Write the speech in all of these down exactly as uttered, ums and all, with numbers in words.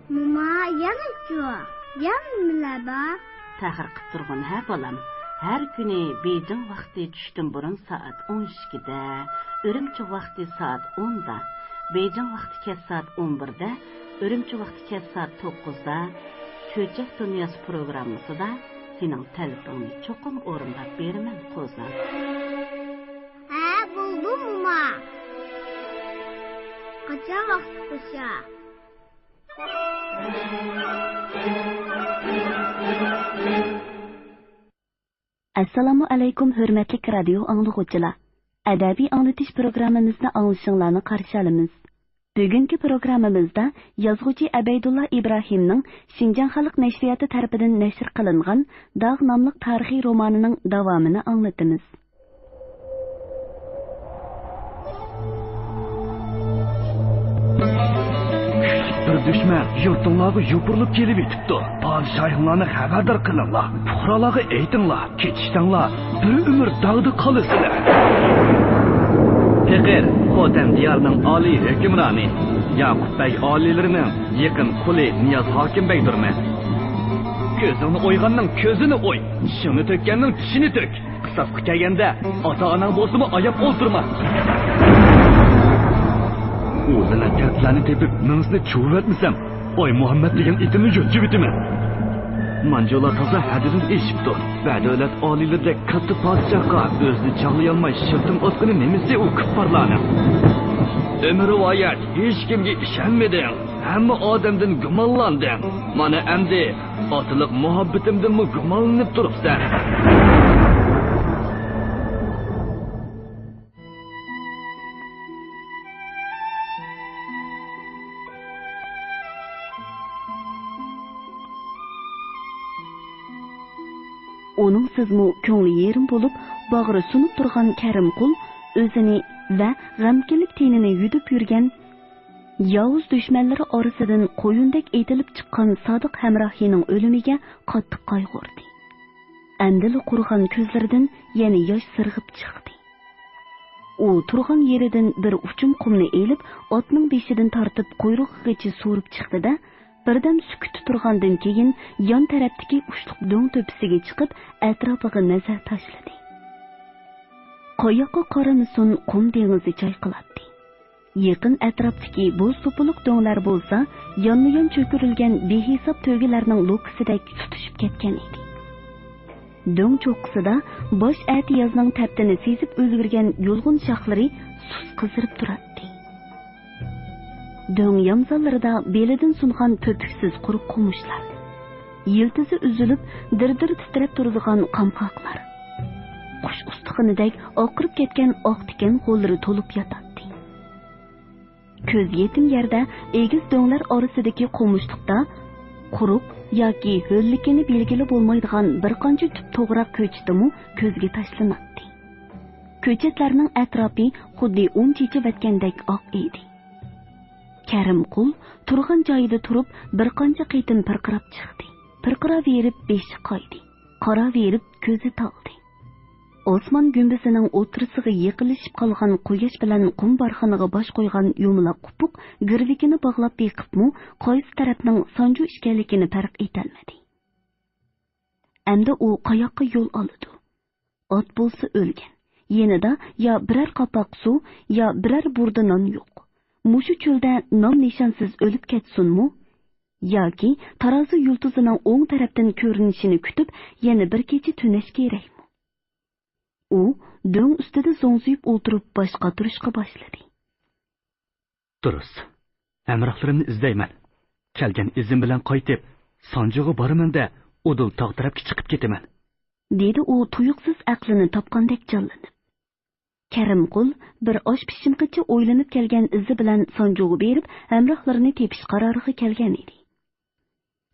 موما، يەنىچۇ؟ يەنە نېمىلەر بار؟ تەخىر قىپ تۇرغىن ھە، بالام. ھەر كۈنى بېيجىڭ ۋاقتى چۈشتىن بۇرۇن سائەت ئون ئىككىدە، ئۈرۈمچى ۋاقتى سائەت ئوندا، بېيجىڭ ۋاقتى كەچ سائەت ئون بىردە، ئۈرۈمچى ۋاقتى كەچ سائەت توققۇزدا چۆچەك دۇنياسى پروگراممىسىدا سېنىڭ تەلىپىڭنى چوقۇم ئورۇنداپ بېرىمەن، قوزام. ھە، بولدى، موما. قاچان ۋاقتى قوشا؟ ئەسسالامۇ ئەلەيكۇم، ھۆرمەتلىك رادىيو ئاڭلىغۇچىلار! ئەدەبىي ئاڭلىتىش پروگراممىمىزنى ئاڭلىشىڭلارنى قارشى ئالىمىز. بۈگۈنكى پروگراممىمىزدا يازغۇچى ئەبەيدۇللا ئىبراھىمنىڭ شىنجاڭ خەلق نەشرىياتى تەرىپىدىن نەشر قىلىنغان داغ ناملىق تارىخىي رومانىنىڭ داۋامىنى ئاڭلىتىمىز. كۈچلۈك بىر دۈشمەن يۇرتۇڭلارغا يوپۇرۇلۇپ كېلىۋېتىپتۇ. پادىشاھىڭلارنى خەۋەردار قىلىڭلار. پۇقرالارغا ئېيتىڭلار، كېتىشتەڭلار، بىر ئۆمۈر داغدا قالىسىلەر. پېقىر، خوتەن دىيارىنىڭ ئالىي ھۆكۈمرانى، ياقۇپ بەگ ئالىيلىرىنىڭ يېقىن قۇلى نىياز ھاكىم بەگدۇرمەن. كۆزۈڭنى ئويغاننىڭ كۆزىنى ئوي. چىشىڭنى تۆككەننىڭ چىشىنى تۆك. قىساسقا كەلگەندە ئاتا-ئاناڭ بولسىمۇ ئاياپ ئولتۇرما. ئۇ بىلەن تەرتلەرنى تېپىپ مېڭىسىنى چۇۋۇۋەتمىسەم، ئاي مۇھەممەد دېگەن ئېتىمنى يوتچىۋېتىمەن. مانجۇلار تازا ھەددىدىن ئېشىپتۇ. بەدەۋلەت ئالىيلىرىدەك كاتتا پادىشاھقا ئۆزىنى چاغلىيالماي شىرتىڭ ئاتقىنى نېمىسى ئۇ كۇپپارلارنىڭ؟ ئۆمۈر رىۋايەت، ھېچكىمگە ئىشەنمىدىڭ. ھەممە ئادەمدىن گۇمانلاندىڭ. مانا ئەمدى ئاتىلىق مۇھەببىتىمدىنمۇ گۇمانلىنىپ تۇرۇپسەن. ئۇنىڭسىزمۇ كۆڭلى يېرىم بولۇپ، باغرى سۇنۇپ تۇرغان كەرىمقۇل ئۆزىنى ۋە غەمكىنلىك تېنىنى يۈدۈپ يۈرگەن ياۋۇز دۈشمەنلىرى ئارىسىدىن قويۇندەك ئېتىلىپ چىققان سادىق ھەمراھىنىڭ ئۆلۈمىگە قاتتىق قايغۇردى. ئەمدىلا قۇرۇغان كۆزلىرىدىن يەنە ياش سىرغىپ چىقتى. ئۇ تۇرغان يېرىدىن بىر ئۇچۇم قۇمنى ئېلىپ، ئاتنىڭ بېشىدىن تارتىپ قۇيرۇقىغىچە سورۇپ چىقتى-دە، بىردەم سۈكۈتتە تۇرغاندىن كېيىن، يان تەرەپتىكى ئۇچلۇق دۆڭ تۆپىسىگە چىقىپ، ئەتراپىغا نەزەر تاشلىدى. قاياققا قارىمىسۇن، قۇم دېڭىزى چايقىلاتتى. يېقىن ئەتراپتىكى بوز توپىلىق دۆڭلەر بولسا، يانمۇيان چۆكۈرۈلگەن بىھېساب تۆگىلەرنىڭ لوككىسىدەك تۇتىشىپ كەتكەن ئىدى. دۆڭ چوققىسىدا باش ئەتىيازنىڭ تەپتىنى سېزىپ ئۈلگۈرگەن يۇلغۇن شاخلىرى سۇس قىزىرىپ تۇراتتى. دۆڭ يامزاللىرىدا بېلىدىن سۇنغان پۆپۈكسىز قۇرۇق قومۇشلار، يىلتىزى ئۈزۈلۈپ، دىر-دىر تىترەپ تۇرىدىغان قامغاقلار، قۇش ئۇستىخىنىدەك ئاقىرىپ كەتكەن ئاق تىكەن غوللىرى تولۇپ ياتاتتى. كۆز يېتىم يەردە ئېگىز دۆڭلەر ئارىسىدىكى قومۇشلۇقتا قۇرۇق ياكى ھۆللۈكىنى بىلگىلى بولمايدىغان بىر قانچە تۈپ توغراق كۆچىتىمۇ كۆزگە تاشلىناتتى. كۆچەتلەرنىڭ ئەتراپى خۇددى ئۇن چېچىۋەتكەندەك ئاق ئىدى. كەرىمقۇل تۇرغان جايىدا تۇرۇپ، بىر قانچە قېتىم پىرقىراپ چىقتى. پىرقىراۋېرىپ بېشى قايدى. قاراۋېرىپ كۆزى تالدى. ئاسمان گۈمبىزىنىڭ ئوتتۇرىسىغا يېقىنلىشىپ قالغان قۇياش بىلەن قۇم بارخىنىغا باش قويغان يۇمىلاق ئۇپۇق گىرۋىكىنى باغلاپ بېقىپمۇ، قايسى تەرەپنىڭ سانجۇ ئىكەنلىكىنى پەرق ئېتەلمىدى. ئەمدى ئۇ قاياققا يول ئالىدۇ؟ ئات بولسا ئۆلگەن. يېنىدا يا بىرەر قاپاق سۇ، يا بىرەر بۇردا نان يوق. مۇشۇ چۆلدە نام-نىشانسىز ئۆلۈپ كەتسۇنمۇ؟ ياكى تارازا يۇلتۇزىنىڭ ئوڭ تەرەپتىن كۆرۈنۈشىنى كۈتۈپ، يەنە بىر كېچە تۈنەش كېرەكمۇ؟ ئۇ دۆڭ ئۈستىدە زوڭزىيىپ ئولتۇرۇپ باش قاتۇرۇشقا باشلىدى. دۇرۇس. ھەمراھلىرىمنى ئىزدەيمەن. كەلگەن ئىزىم بىلەن قايتىپ، سانجۇغا بارىمەن-دە، ئۇدۇل تاغ تەرەپكە چىقىپ كېتىمەن. دېدى ئۇ تۇيۇقسىز ئەقلىنى تاپقاندەك جانلىنىپ. كەرىمقۇل بىر ئاش پىشىمغىچە ئويلىنىپ كەلگەن ئىزى بىلەن سانجۇغا بېرىپ، ھەمراھلىرىنى تېپىش قارارىغا كەلگەن ئىدى.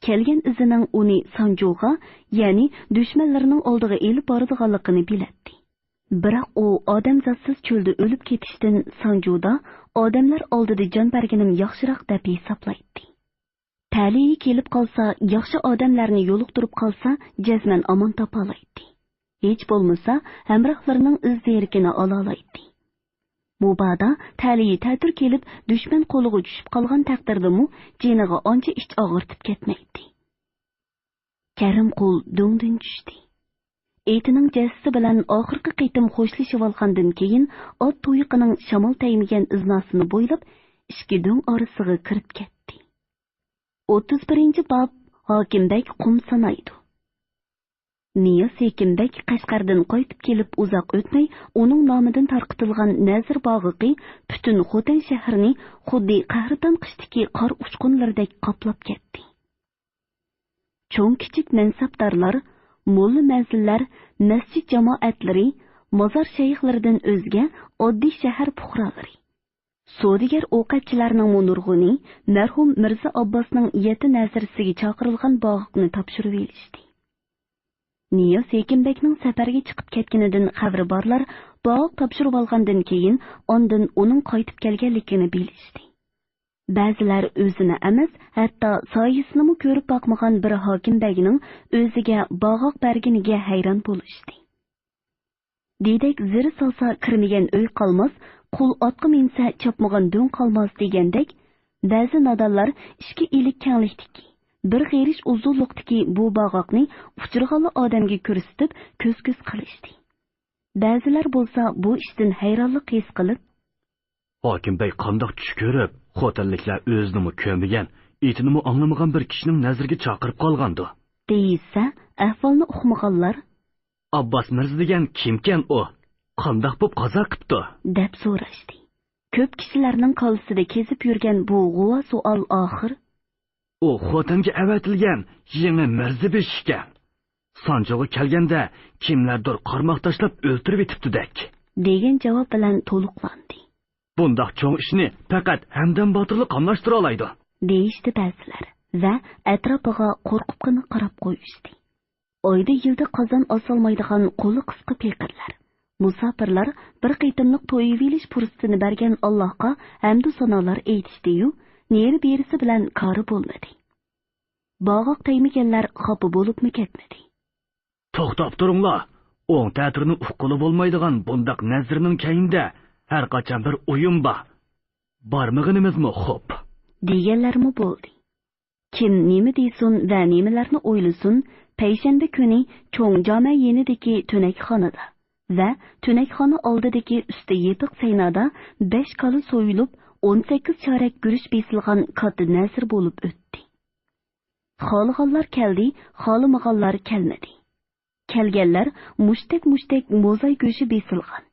كەلگەن ئىزىنىڭ ئۇنى سانجۇغا، يەنى دۈشمەنلىرىنىڭ ئالدىغا ئېلىپ بارىدىغانلىقىنى بىلەتتى. بىراق ئۇ ئادەمزاتسىز چۆلدە ئۆلۈپ كېتىشتىن سانجۇدا ئادەملەر ئالدىدا جان بەرگىنىم ياخشىراق دەپ ھېسابلايتتى. تەلىيى كېلىپ قالسا، ياخشى ئادەملەرنى يولۇقتۇرۇپ قالسا، جەزمەن ئامان تاپالايتتى. ھېچ بولمىسا، ھەمراھلىرىنىڭ ئىز دېرىكىنى ئالالايتتى. مۇبادا تەلىيى تەتۈر كېلىپ، دۈشمەن قولىغا چۈشۈپ قالغان تەقدىردىمۇ جېنىغا ئانچە ئىچ ئاغرىتىپ كەتمەيتتى. كەرىمقۇل دۆڭدىن چۈشتى. ئېتىنىڭ جەسىتى بىلەن ئاخىرقى قېتىم خوشلىشىۋالغاندىن كېيىن، ئات تۇيىقىنىڭ شامال تەگمىگەن ئىزناسىنى بويلاپ، ئىككى دۆڭ ئارىسىغا كىرىپ كەتتى. ئوتتۇز بىرىنچى باب. ھاكىم بەگ قۇم سانايدۇ. نىياز ھېكىم بەگ قەشقەردىن قايتىپ كېلىپ ئۇزاق ئۆتمەي، ئۇنىڭ نامىدىن تارقىتىلغان نەزىر باغىقى پۈتۈن خوتەن شەھىرىنى خۇددى قەھرىتان قىشتىكى قار ئۇچقۇنلىرىدەك قاپلاپ كەتتى. چوڭ-كىچىك مەنسەپدارلار، موللا-مەزىنلەر، مەسچىت جامائەتلىرى، مازار شەيخلىرىدىن ئۆزگە ئاددىي شەھەر پۇقرالىرى، سودىگەر-ئوقەتچىلەرنىڭمۇ نۇرغۇنى مەرھۇم مىرزا ئابباسنىڭ يەتتە نەزىرىسىگە چاقىرىلغان باغاقنى تاپشۇرۇۋېلىشتى. نىياز ھېكىم بەگنىڭ سەپەرگە چىقىپ كەتكىنىدىن خەۋىرى بارلار باغاق تاپشۇرۇۋالغاندىن كېيىن، ئاندىن ئۇنىڭ قايتىپ كەلگەنلىكىنى بىلىشتى. بەزىلەر ئۆزىنى ئەمەس، ھەتتا سايىسىنىمۇ كۆرۈپ باقمىغان بىر ھاكىم بەگنىڭ ئۆزىگە باغاق بەرگىنىگە ھەيران بولۇشتى. دېدەك زىرى سالسا كىرمىگەن ئۆي قالماس، قۇل ئاتقا مىنسە چاپمىغان دۆڭ قالماس دېگەندەك، بەزى نادانلار ئىككى ئىلىك كەڭلىكتىكى، بىر غېرىش ئۇزۇنلۇقتىكى بۇ باغاقنى ئۇچرىغانلا ئادەمگە كۆرسىتىپ كۆز-كۆز قىلىشتى. بەزىلەر بولسا بۇ ئىشتىن ھەيرانلىق ھېس قىلىپ، ھاكىم بەگ قانداق چۈش كۆرۈپ، خوتەنلىكلەر ئۆزىنىمۇ كۆرمىگەن، ئېتىنىمۇ ئاڭلىمىغان بىر كىشىنىڭ نەزىرىگە چاقىرىپ قالغاندۇ؟ دېيىشسە، ئەھۋالنى ئۇقمىغانلار، ئابباس مىرزا دېگەن كىمكەن ئۇ؟ قانداق بوپ قازا قىپتۇ؟ دەپ سوراشتى. كۆپ كىشىلەرنىڭ كاللىسىدا كېزىپ يۈرگەن بۇ غۇۋا سوئال ئاخىر، ئۇ خوتەنگە ئەۋەتىلگەن يېڭى مىرزا بېشى ئىكەن. سانجىغا كەلگەندە، كىملەردۇر قارماق تاشلاپ ئۆلتۈرۈۋېتىپتۇدەك. دېگەن جاۋاب بىلەن تولۇقلاندى. بۇنداق چوڭ ئىشنى پەقەت ھەمدەم باتۇرلا قاملاشتۇرالايدۇ. دېيىشتى بەزىلەر ۋە ئەتراپىغا قورقۇپقىنا قاراپ قويۇشتى. ئايدا يىلدا قازان ئاسالمايدىغان قولى قىسقا پېقىرلار، مۇساپىرلار بىر قېتىملىق تويۇۋېلىش پۇرسىتىنى بەرگەن ئاللاھقا ھەمدۇ سانالار ئېيتىشتىيۇ، نېرى بېرىسى بىلەن كارى بولمىدى. باغاق تەگمىگەنلەر خاپا بولۇپمۇ كەتمىدى. توختاپ تۇرۇڭلار! ئوڭ تەتۈرنى ئۇققىلى بولمايدىغان بۇنداق نەزىرنىڭ كەينىدە ھەرقاچان بىر ئويۇن بار. بارمىغىنىمىزمۇ خوپ. دېگەنلەرمۇ بولدى. كىم نېمە دېسۇن ۋە نېمىلەرنى ئويلىسۇن، پەيشەنبە كۈنى چوڭ جامە يېنىدىكى تۈنەكخانىدا ۋە تۈنەكخانا ئالدىدىكى ئۈستى يېپىق سەينادا بەش كالا سويۇلۇپ، ئون سەككىز چارەك گۈرۈچ بېسىلغان كاتتا نەزىر بولۇپ ئۆتتى. خالىغانلار كەلدى، خالىمىغانلار كەلمىدى. كەلگەنلەر مۇشتەك-مۇشتەك موزاي گۆشى بېسىلغان،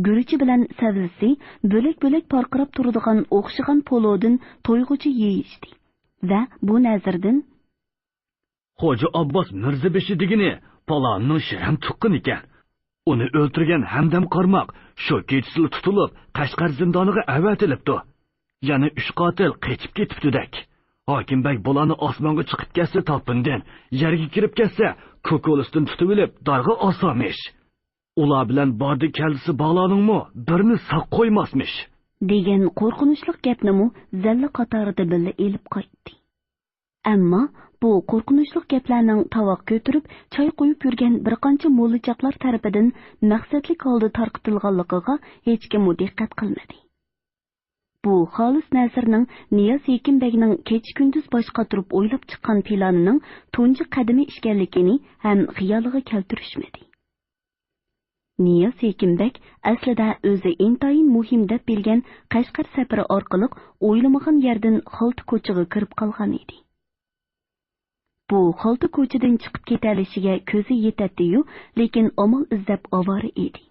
گۈرۈچى بىلەن سەۋزىسى بۆلەك-بۆلەك پارقىراپ تۇرىدىغان ئوخشىغان پولۇدىن تويغۇچە يېيىشتى ۋە بۇ نەزىردىن، خوجا ئابباس مىرزا بېشى دېگىنى پالانىنىڭ شىرەم تۇغقىنى ئىكەن. ئۇنى ئۆلتۈرگەن ھەمدەم قارماق شۇ كېچىسىلا تۇتۇلۇپ، قەشقەر زىندانىغا ئەۋەتىلىپتۇ. يەنە ئۈچ قاتىل قېچىپ كېتىپتۇدەك. ھاكىم بەگ بۇلارنى ئاسمانغا چىقىپ كەتسە تاپىنىدىن، يەرگە كىرىپ كەتسە كوكۇلىسىدىن تۇتۇۋېلىپ دارغا ئاسارمىش. ئۇلار بىلەن باردى-كەلدىسى بارلارنىڭمۇ بىرىنى ساق قويماسمىش. دېگەن قورقۇنچلۇق گەپنىمۇ زەللە قاتارىدا بىللە ئېلىپ قايتتى. ئەمما بۇ قورقۇنچلۇق گەپلەرنىڭ تاۋاق كۆتۈرۈپ، چاي قۇيۇپ يۈرگەن بىر قانچە موللاچاقلار تەرىپىدىن مەقسەتلىك ھالدا تارقىتىلغانلىقىغا ھېچكىممۇ دىققەت قىلمىدى. بۇ خالىس نەزىرنىڭ نىياز ھېكىم بەگنىڭ كېچە-كۈندۈز باش قاتۇرۇپ ئويلاپ چىققان پىلانىنىڭ تۇنجى قەدىمى ئىكەنلىكىنى ھەم خىيالىغا كەلتۈرۈشمىدى. نىياز ھېكىم بەگ ئەسلىدە ئۆزى ئىنتايىن مۇھىم دەپ بىلگەن قەشقەر سەپىرى ئارقىلىق ئويلىمىغان يەردىن خالتا كوچىغا كىرىپ قالغان ئىدى. بۇ خالتا كوچىدىن چىقىپ كېتەلىشىگە كۆزى يېتەتتىيۇ، لېكىن ئامال ئىزدەپ ئاۋارە ئىدى.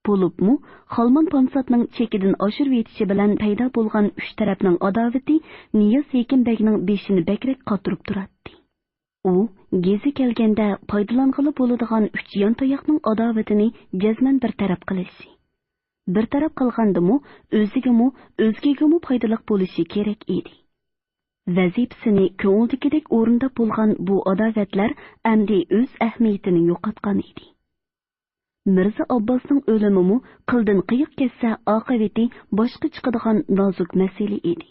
بولۇپمۇ خالمان پانساتنىڭ چېكىدىن ئاشۇرۇۋېتىشى بىلەن پەيدا بولغان ئۈچ تەرەپنىڭ ئاداۋىتى نىياز ھېكىم بەگنىڭ بېشىنى بەكرەك قاتۇرۇپ تۇراتتى. ئۇ گېزى كەلگەندە پايدىلانغىلى بولىدىغان ئۈچ يانتاياقنىڭ ئاداۋىتىنى جەزمەن بىر تەرەپ قىلىشى، بىر تەرەپ قىلغاندىمۇ ئۆزىگىمۇ، ئۆزگىگىمۇ پايدىلىق بولۇشى كېرەك ئىدى. ۋەزىپىسىنى كۆڭۈلدىكىدەك ئورۇنداپ بولغان بۇ ئاداۋەتلەر ئەمدى ئۆز ئەھمىيىتىنى يوقاتقان ئىدى. مىرزا ئابباسنىڭ ئۆلۈمىمۇ قىلدىن قىيىق كەتسە ئاقىۋىتى باشقا چىقىدىغان نازۇك مەسىلە ئىدى.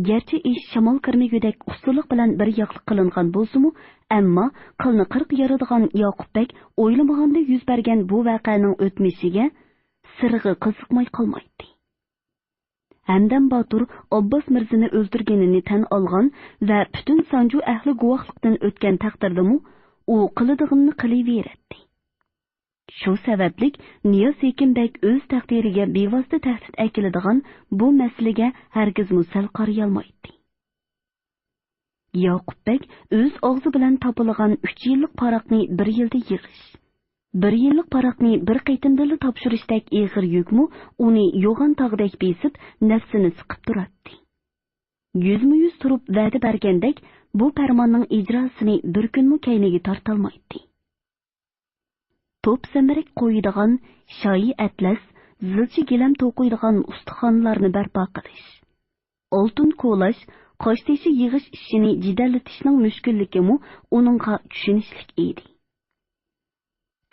گەرچە ئىش شامال كىرمىگۈدەك ئۇستىلىق بىلەن بىر ياقلىق قىلىنغان بولسىمۇ، ئەمما قىلنى قىرىق يارىدىغان ياقۇپ بەگ ئويلىمىغاندا يۈز بەرگەن بۇ ۋەقەنىڭ ئۆتمۈشىگە سىرىغا قىزىقماي قالمايتتى. ھەمدەم باتۇر ئابباس مىرزىنى ئۆلتۈرگىنىنى تەن ئالغان ۋە پۈتۈن سانجۇ ئەھلى گۇۋاھلىقتىن ئۆتكەن تەقدىردىمۇ، ئۇ قىلىدىغىنىنى قىلىۋېرەتتى. شۇ سەۋەبلىك نىياز ھېكىم بەگ ئۆز تەقدىرىگە بىۋاسىتە تەھدىت ئەكېلىدىغان بۇ مەسىلىگە ھەرگىزمۇ سەل قارىيالمايتتى. ياقۇپ بەگ ئۆز ئاغزى بىلەن تاپىلىغان ئۈچ يىللىق پاراقنى بىر يىلدا يىغىش، بىر يىللىق پاراقنى بىر قېتىمدىلا تاپشۇرۇشتەك ئېغىر يۈكمۇ ئۇنى يوغان تاغدەك بېسىپ، نەپسىنى سىقىپ تۇراتتى. يۈزمۇ يۈز تۇرۇپ ۋەدە بەرگەندەك، بۇ پەرماننىڭ ئىجراسىنى بىر كۈنمۇ كەينىگە تارتالمايتتى. توپ زەمبىرەك قويىدىغان، شايى ئەتلەس، زىلچە گىلەم توقۇيدىغان ئۇستىخانلارنى بەرپا قىلىش، ئالتۇن كولاش، قاشتېشى يىغىش ئىشىنى جېدەللىتىشنىڭ مۈشكۈللۈكىمۇ ئۇنىڭغا چۈشىنىشلىك ئىدى.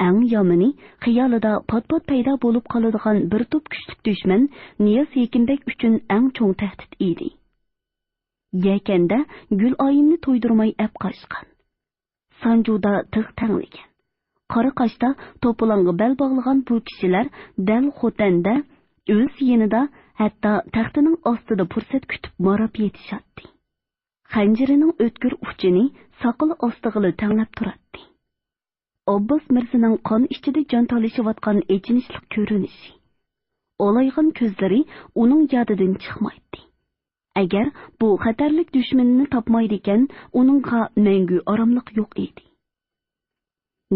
ئەڭ يامىنى، خىيالىدا پات-پات پەيدا بولۇپ قالىدىغان بىر توپ كۈچلۈك دۈشمەن نىياز ھېكىمبەگ ئۈچۈن ئەڭ چوڭ تەھدىت ئىدى. يەكەندە گۈلئايىمنى تويدۇرماي ئەپ قاچقان، سانجۇدا تىغ تەڭلىگەن، قاراقاشتا توپىلاڭغا بەل باغلىغان بۇ كىشىلەر دەل خوتەندە، ئۆز يېنىدا، ھەتتا تەختىنىڭ ئاستىدا پۇرسەت كۈتۈپ ماراپ يېتىشاتتى. خەنجىرىنىڭ ئۆتكۈر ئۇچىنى ساقىلى ئاستىغىلا تەڭلەپ تۇراتتى. ئابباس مىرزىنىڭ قان ئىچىدە جان تالىشىۋاتقان ئېچىنىشلىق كۆرۈنۈشى، ئالايغان كۆزلىرى ئۇنىڭ يادىدىن چىقمايتتى. ئەگەر بۇ خەتەرلىك دۈشمىنىنى تاپمايدىكەن، ئۇنىڭغا مەڭگۈ ئاراملىق يوق ئىدى.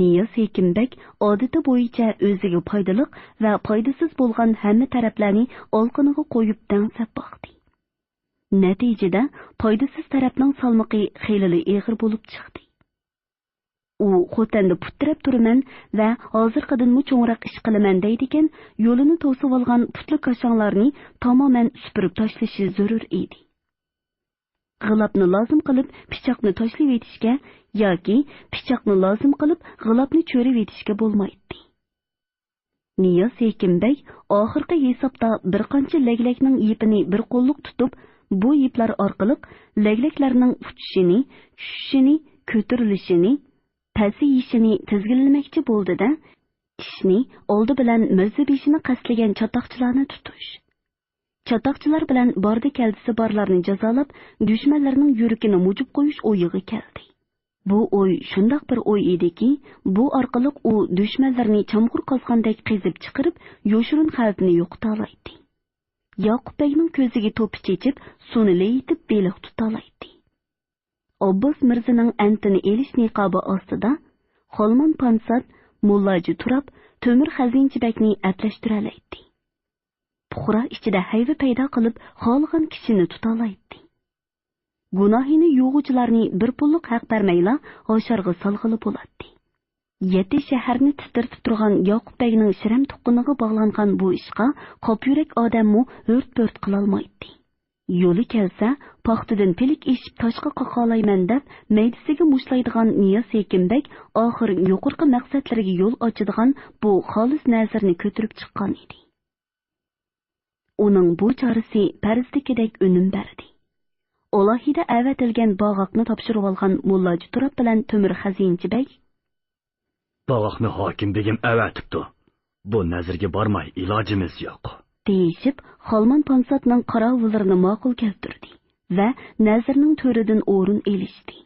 نىياز ھېكىم بەگ ئادىتى بويىچە ئۆزىگە پايدىلىق ۋە پايدىسىز بولغان ھەممە تەرەپلەرنى ئالىقىنىغا قويۇپ دەڭسەپ باقتى. نەتىجىدە، پايدىسىز تەرەپنىڭ سالمىقى خېلىلا ئېغىر بولۇپ چىقتى. ئۇ خوتەندە پۇت تىرەپ تۇرىمەن ۋە ھازىرقىدىنمۇ چوڭراق ئىش قىلىمەن دەيدىكەن، يولىنى توسۇۋالغان پۇتلۇق كاشاڭلارنى تامامەن سۈپۈرۈپ تاشلىشى زۆرۈر ئىدى. غىلاپنى لازىم قىلىپ پىچاقنى تاشلىۋېتىشكە ياكى پىچاقنى لازىم قىلىپ غىلاپنى چۆرۈۋېتىشكە بولمايتتى. نىياز ھېكىم بەگ ئاخىرقى ھېسابتا بىر قانچە لەگلەكنىڭ يىپىنى بىر قوللۇق تۇتۇپ، بۇ يىپلار ئارقىلىق لەگلەكلەرنىڭ ئۇچۇشىنى، چۈشۈشىنى، كۆتۈرۈلۈشىنى، پەسىيىشىنى تىزگىنلىمەكچى بولدى-دە، ئىشنى ئالدى بىلەن مىرزىبېشىنى قەستلىگەن چاتاقچىلارنى تۇتۇش، چاتاقچىلار بىلەن باردى-كەلدىسى بارلارنى جازالاپ، دۈشمەنلەرنىڭ يۈرىكىنى مۇجۇپ قويۇش ئويىغا كەلدى. بۇ ئوي شۇنداق بىر ئوي ئىدىكى، بۇ ئارقىلىق ئۇ دۈشمەنلىرىنى چامغۇر قازغاندەك قېزىپ چىقىرىپ، يوشۇرۇن خەۋپنى يوقىتالايتتى. ياقۇپ بەگنىڭ كۆزىگە توپا چېچىپ، سۇنى لېيىتىپ بېلىق تۇتالايتتى. ئابباس مىرزىنىڭ ئەنتىنى ئېلىش نىقابى ئاستىدا خالمان پانسات، موللاجى تۇراپ، تۆمۈر خەزىنىچى بەگنى ئەپلەشتۈرەلەيتتى. پۇقرا ئىچىدە ھەيۋە پەيدا قىلىپ، خالىغان كىشىنى تۇتالايتتى. گۇناھىنى يۇغۇچىلارنى بىر پۇللۇق ھەق بەرمەيلا ھاشارغا سالغىلى بولاتتى. يەتتە شەھەرنى تىترىتىپ تۇرغان ياقۇپ بەگنىڭ شىرەم تۇغقىنىغا باغلانغان بۇ ئىشقا قاپيۈرەك ئادەممۇ ھۆرت-پۆرت قىلالمايتتى. يولى كەلسە، پاختىدىن پىلىك ئېشىپ تاشقا قاقالايمەن دەپ، مەيدىسىگە مۇشتلايدىغان نىياز ھېكىم بەگ ئاخىر يۇقىرىقى مەقسەتلىرىگە يول ئاچىدىغان بۇ خالىس نەزىرنى كۆتۈرۈپ چىققان ئىدى. ئۇنىڭ بۇ چارىسى پەرىزدىكىدەك ئۈنۈم بەردى. ئالاھىدە ئەۋەتىلگەن باغاقنى تاپشۇرۇۋالغان موللاجى تۇراپ بىلەن تۆمۈر خەزىنىچى بەگ، «باغاقنى ھاكىم بېگىم ئەۋەتىپتۇ. بۇ نەزىرگە بارماي ئىلاجىمىز يوق.» دېيىشىپ، خالمان پانساتنىڭ قاراۋۇللىرىنى ماقۇل كەلتۈردى ۋە نەزىرنىڭ تۆرىدىن ئورۇن ئېلىشتى.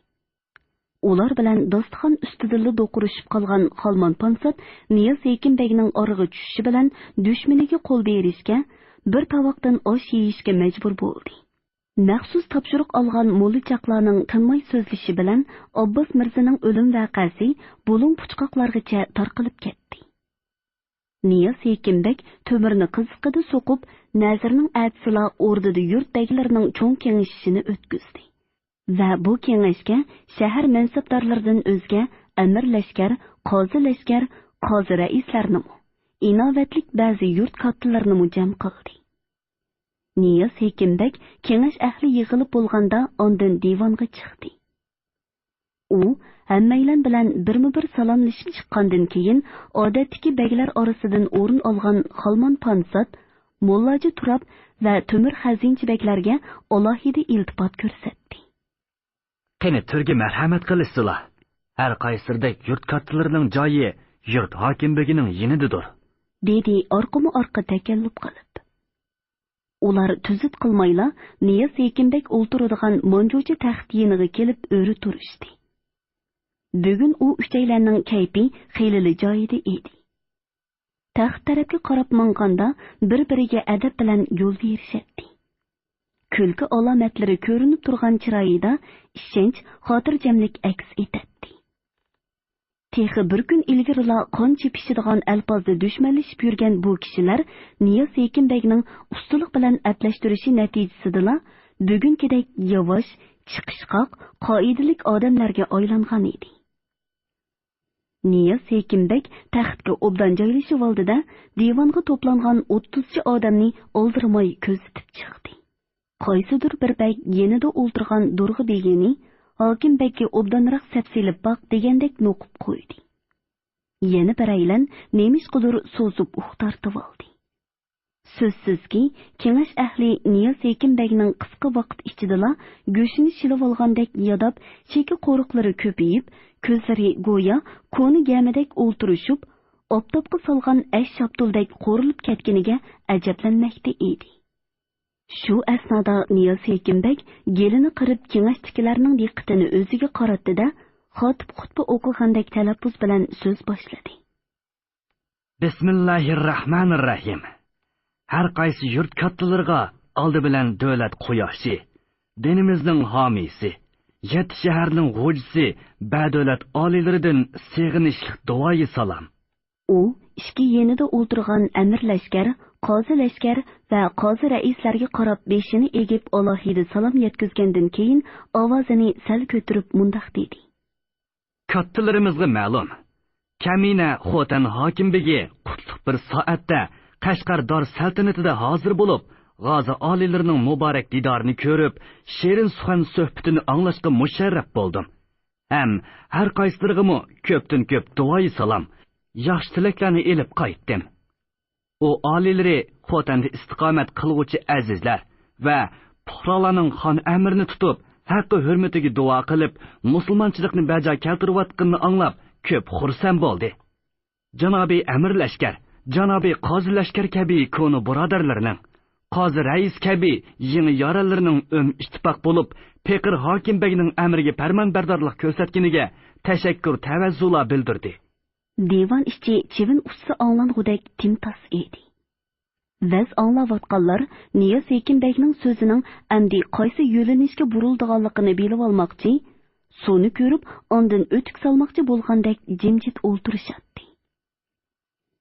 ئۇلار بىلەن داستىخان ئۈستىدىلا دوقۇرۇشۇپ قالغان خالمان پانسات نىياز ھېكىم بەگنىڭ ئارىغا چۈشۈشى بىلەن دۈشمىنىگە قول بېرىشكە، بىر تاۋاقتىن ئاش يېيىشكە مەجبۇر بولدى. مەخسۇس تاپشۇرۇق ئالغان موللا چاقلارنىڭ تىنماي سۆزلىشى بىلەن ئابباس مىرزىنىڭ ئۆلۈم ۋەقەسى بۇلۇڭ پۇچقاقلارغىچە تارقىلىپ كەتتى. نىياز ھېكىم بەگ تۆمۈرنى قىزىقىدا سوقۇپ، نەزىرنىڭ ئەتىسىلا ئوردىدا يۇرت بەگلىرىنىڭ چوڭ كېڭىشىشىنى ئۆتكۈزدى ۋە بۇ كېڭەشكە شەھەر مەنسەپدارلىرىدىن ئۆزگە ئەمىر لەشكەر، قازى لەشكەر، قازى رەئىسلەرنىمۇ، ئىناۋەتلىك بەزى يۇرت كاتتىلىرىنىمۇ جەم قىلدى. نىياز ھېكىم بەگ كېڭەش ئەھلى يىغىلىپ بولغاندا ئاندىن دىۋانغا چىقتى. ئۇ ھەممەيلەن بىلەن بىرمۇبىر سالاملىشىپ چىققاندىن كېيىن، ئادەتتىكى بەگلەر ئارىسىدىن ئورۇن ئالغان خالمان پانسات، موللاجى تۇراپ ۋە تۆمۈر خەزىنىچى بەگلەرگە ئالاھىدە ئىلتىپات كۆرسەتتى. قېنى، تۆرگە مەرھەمەت قىلىشسىلا. ھەر قايسىلىرىدەك يۇرت كاتتىلىرىنىڭ جايى يۇرت ھاكىم بېگىنىڭ يېنىدىدۇر. دېدى ئارقىمۇ ئارقا تەكەللۇپ قىلىپ. ئۇلار تۈزۈت قىلمايلا نىياز ھېكىمبەگ ئولتۇرىدىغان مانجۇچە تەخت يېنىغا كېلىپ ئۆرە تۇرۇشتى. بۈگۈن ئۇ ئۈچەيلەننىڭ كەيپى خېلىلا جايىدا ئىدى. تەخت تەرەپكە قاراپ ماڭغاندا بىر-بىرىگە ئەدەپ بىلەن يول بېرىشەتتى. كۈلكە ئالامەتلىرى كۆرۈنۈپ تۇرغان چىرايىدا ئىشەنچ، خاتىرجەملىك ئەكس ئېتەتتى. تېخى بىر كۈن ئىلگىرىلا قان چېپىشىدىغان ئەلپازدا دۈشمەنلىشىپ يۈرگەن بۇ كىشىلەر نىياز ھېكىمبەگنىڭ ئۇستىلىق بىلەن ئەپلەشتۈرۈشى نەتىجىسىدىلا بۈگۈنكىدەك ياۋاش، چىقىشقاق، قائىدىلىك ئادەملەرگە ئايلانغان ئىدى. نىياز ھېكىمبەگ تەختكە ئوبدان جايلىشىۋالدى-دە، دىۋانغا توپلانغان ئوتتۇزچە ئادەمنى ئالدىرىماي كۆزىتىپ چىقتى. قايسىدۇر بىر بەگ يېنىدا ئولتۇرغان دورغا بېگىنى، ھاكىم بەگكە ئوبدانراق سەپسېلىپ باق دېگەندەك نوقۇپ قويدى. يەنە بىرەيلەن نېمىشقىدۇر سوزۇپ ئۇھ تارتىۋالدى. سۆزسىزكى، كېڭەش ئەھلى نىياز ھېكىم بەگنىڭ قىسقا ۋاقىت ئىچىدىلا گۆشىنى شىلىۋالغاندەك ياداپ، چېكە قورۇقلىرى كۆپىيىپ، كۆزلىرى گويا كونا گەمىدەك ئولتۇرۇشۇپ، ئاپتاپقا سالغان ئەش شاپتۇلدەك قورۇلۇپ كەتكىنىگە ئەجەبلەنمەكتە ئىدى. شۇ ئەسنادا نىياز ھېكىم بەگ گېلىنى قىرىپ، كېڭەشتىكىلەرنىڭ دىققىتىنى ئۆزىگە قاراتتى-دە، خاتىپ خۇتبە ئوقۇغاندەك تەلەپپۇز بىلەن سۆز باشلىدى. بىسمىللاھىرراھمانىرراھىم. ھەر قايسى يۇرت كاتتىلىرىغا ئالدى بىلەن دۆلەت قۇياشى، دىنىمىزنىڭ ھامىيسى، يەتتە شەھەرنىڭ غوجىسى بەدۆلەت ئالىيلىرىدىن سېغىنىشلىق دۇئايى سالام. ئۇ ئىككى يېنىدا ئولتۇرغان ئەمىر لەشكەر، قازى لەشكەر ۋە قازى رەئىسلەرگە قاراپ بېشىنى ئېگىپ ئالاھىدە سالام يەتكۈزگەندىن كېيىن، ئاۋازىنى سەل كۆتۈرۈپ مۇنداق دېدى. كاتتىلىرىمىزغا مەلۇم، كەمىنە خوتەن ھاكىم بېگى قۇتلۇق بىر سائەتتە قەشقەر دار سەلتىنىتىدە ھازىر بولۇپ، غازى ئالىيلىرىنىڭ مۇبارەك دىدارىنى كۆرۈپ، شېرىن سۇخەن سۆھبىتىنى ئاڭلاشقا مۇشەررەپ بولدۇم. ھەم ھەر قايسىلىرىغىمۇ كۆپتىن كۆپ دۇئايى سالام، ياخشى تىلەكلەرنى ئېلىپ قايتتىم. ئۇ ئالىيلىرى خوتەندە ئىستىقامەت قىلغۇچى ئەزىزلەر ۋە پۇقرالارنىڭ خان ئەمىرىنى تۇتۇپ، ھەققى ھۆرمىتىگە دۇئا قىلىپ، مۇسۇلمانچىلىقنى بەجا كەلتۈرۈۋاتقىنىنى ئاڭلاپ، كۆپ خۇرسەن بولدى. جانابىي ئەمىر لەشكەر، جانابىي قازى لەشكەر كەبى كونا بۇرادەرلىرىنىڭ، قازى رەئىس كەبى يېڭى يارەنلىرىنىڭ ئۆم ئىتتىپاق بولۇپ، پېقىر ھاكىم بەگنىڭ ئەمرىگە پەرمانبەردارلىق كۆرسەتكىنىگە تەشەككۈر تەۋەززۇلار بىلدۈردى. دىۋان ئىچى چىۋىن ئۇچسا ئاڭلانغۇدەك تىمتاس ئىدى. ۋەز ئاڭلاۋاتقانلار نىياز ھېكىم بەگنىڭ سۆزىنىڭ ئەمدى قايسى يۆنىلىشكە بۇرۇلىدىغانلىقىنى بىلىۋالماقچى، سۇنى كۆرۈپ، ئاندىن ئۆتۈك سالماقچى بولغاندەك جىمجىت ئولتۇرۇشاتتى.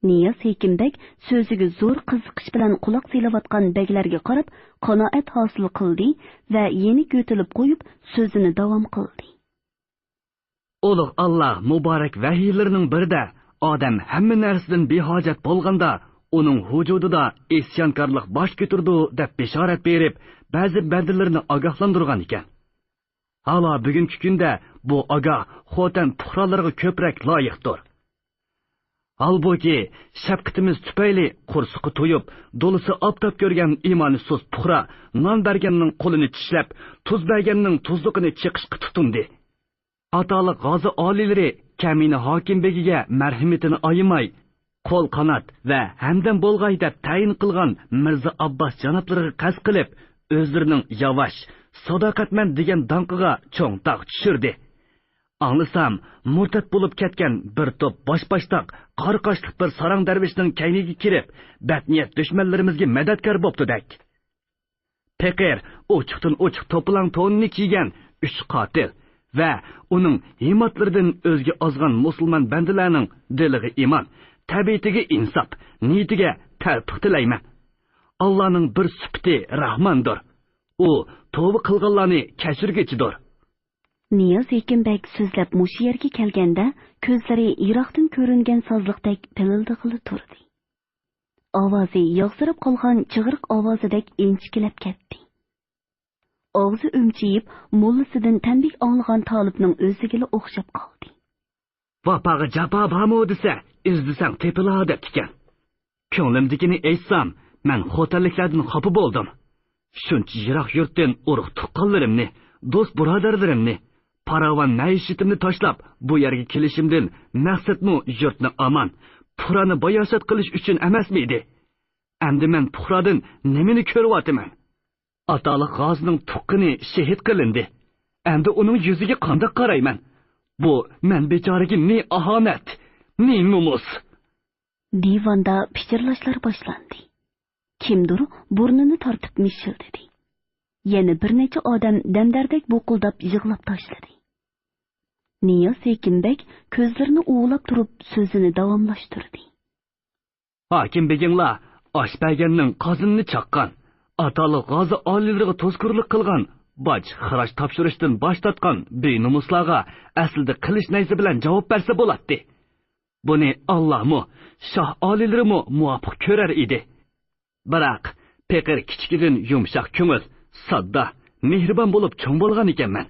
نىياز ھېكىم بەگ سۆزىگە زور قىزىقىش بىلەن قۇلاق سېلىۋاتقان بەگلەرگە قاراپ قانائەت ھاسىل قىلدى ۋە يېنىك يۆتىلىپ قويۇپ، سۆزىنى داۋام قىلدى. ئۇلۇغ ئاللا مۇبارەك ۋەھىيلىرىنىڭ بىرىدە، ئادەم ھەممە نەرسىدىن بىھاجەت بولغاندا، ئۇنىڭ ۋۇجۇدىدا ئىسيانكارلىق باش كۆتۈرىدۇ، دەپ بېشارەت بېرىپ، بەزى بەندىلىرىنى ئاگاھلاندۇرغان ئىكەن. ھالا بۈگۈنكى كۈندە بۇ ئاگاھ خوتەن پۇقرالىرىغا كۆپرەك لايىقتۇر. ھالبۇكى، شەپقىتىمىز تۈپەيلى قورسىقى تويۇپ، دولىسى ئاپتاپ كۆرگەن ئىمانى سۇس پۇقرا نان بەرگەننىڭ قولىنى چىشلەپ، تۇز بەرگەننىڭ تۇزلۇقىنى چېقىشقا تۇتۇندى. ئاتالىق غازى ئالىيلىرى كەمىنە ھاكىم بېگىگە مەرھىمىتىنى ئايىماي، قول قانات ۋە ھەمدەم بولغاي دەپ تەيىن قىلغان مىرزا ئابباس جانابلىرىغا قەست قىلىپ، ئۆزلىرىنىڭ ياۋاش، ساداقەتمەن دېگەن داڭقىغا چوڭ داغ چۈشۈردى. ئاڭلىسام، مۇرتەت بولۇپ كەتكەن بىر توپ باش باشتاق، قارا قاشلىق بىر ساراڭ دەرۋىشنىڭ كەينىگە كىرىپ، بەتنىيەت دۈشمەنلىرىمىزگە مەدەتكار بوپتۇ دەك. پېقىر ئوچۇقتىن ئوچۇق توپىلاڭ تونىنى كىيگەن ئۈچ قاتىل ۋە ئۇنىڭ ھىماتلىرىدىن ئۆزگە ئازغان مۇسۇلمان بەندىلەرنىڭ دىلىغا ئىمان، تەبىئىتىگە ئىنساپ، نىيىتىگە تەۋپىق تىلەيمەن. ئاللانىڭ بىر سۈپىتى راھماندۇر. ئۇ توۋا قىلغانلارنى كەچۈرگۈچىدۇر. نىياز ھېكىم بەگ سۆزلەپ مۇشۇ يەرگە كەلگەندە، كۆزلىرى يىراقتىن كۆرۈنگەن سازلىقتەك پىلىلدىغىلى تۇردى. ئاۋازى ياغزىراپ قالغان چىغرىق ئاۋازىدەك ئىنچىكىلەپ كەتتى. ئاغزى ئۈمچىيىپ، موللىسىدىن تەنبىھ ئاڭلىغان تالىپنىڭ ئۆزىگىلا ئوخشاپ قالدى. ۋاپاغا جاپا بارمۇ دېسە، ئىزدىسەڭ تېپىلار دەپتىكەن. كۆڭلۈمدىكىنى ئېيتسام، مەن خوتەنلىكلەردىن خاپا بولدۇم. شۇنچە يىراق يۇرتتىن ئۇرۇق تۇغقانلىرىمنى، دوست بۇرادەرلىرىمنى، پاراۋان مەئىشىتىمنى تاشلاپ، بۇ يەرگە كېلىشىمدىن مەقسەتمۇ يۇرتنى ئامان، پۇقرانى باياشات قىلىش ئۈچۈن ئەمەسمىدى؟ ئەمدى مەن پۇقرادىن نېمىنى كۆرۈۋاتىمەن؟ ئاتالىق غازىنىڭ تۇغقىنى شېھىت قىلىندى. ئەمدى ئۇنىڭ يۈزىگە قانداق قارايمەن؟ بۇ مەن بىچارىگە نى ئاھانەت، نى نومۇس. دىۋاندا پىچىرلاشلار باشلاندى. كىمدۇر بۇرنىنى تارتىپ مىشىلدىدى. يەنە بىر نەچچە ئادەم دەمدەردەك بۇقۇلداپ يىغلاپ تاشلىدى. نىياز ھېكىم بەگ كۆزلىرىنى ئۇۋىلاپ تۇرۇپ سۆزىنى داۋاملاشتۇردى. ھاكىم بېگىڭلار ئاش بەرگەننىڭ قازىنىنى چاققان، ئاتالىق غازى ئالىيلىرىغا توسكۇرلۇق قىلغان، باج، خىراج تاپشۇرۇشتىن باش تارتقان بىنومۇسلارغا ئەسلىدە قىلىچ نەيزە بىلەن جاۋاب بەرسە بولاتتى. بۇنى ئاللامۇ، شاھ ئالىيلىرىمۇ مۇۋاپىق كۆرەر ئىدى. بىراق، پېقىر كىچىكىدىن يۇمشاق كۆڭۈل، ساددا، مېھرىبان بولۇپ چوڭ بولغان ئىكەنمەن.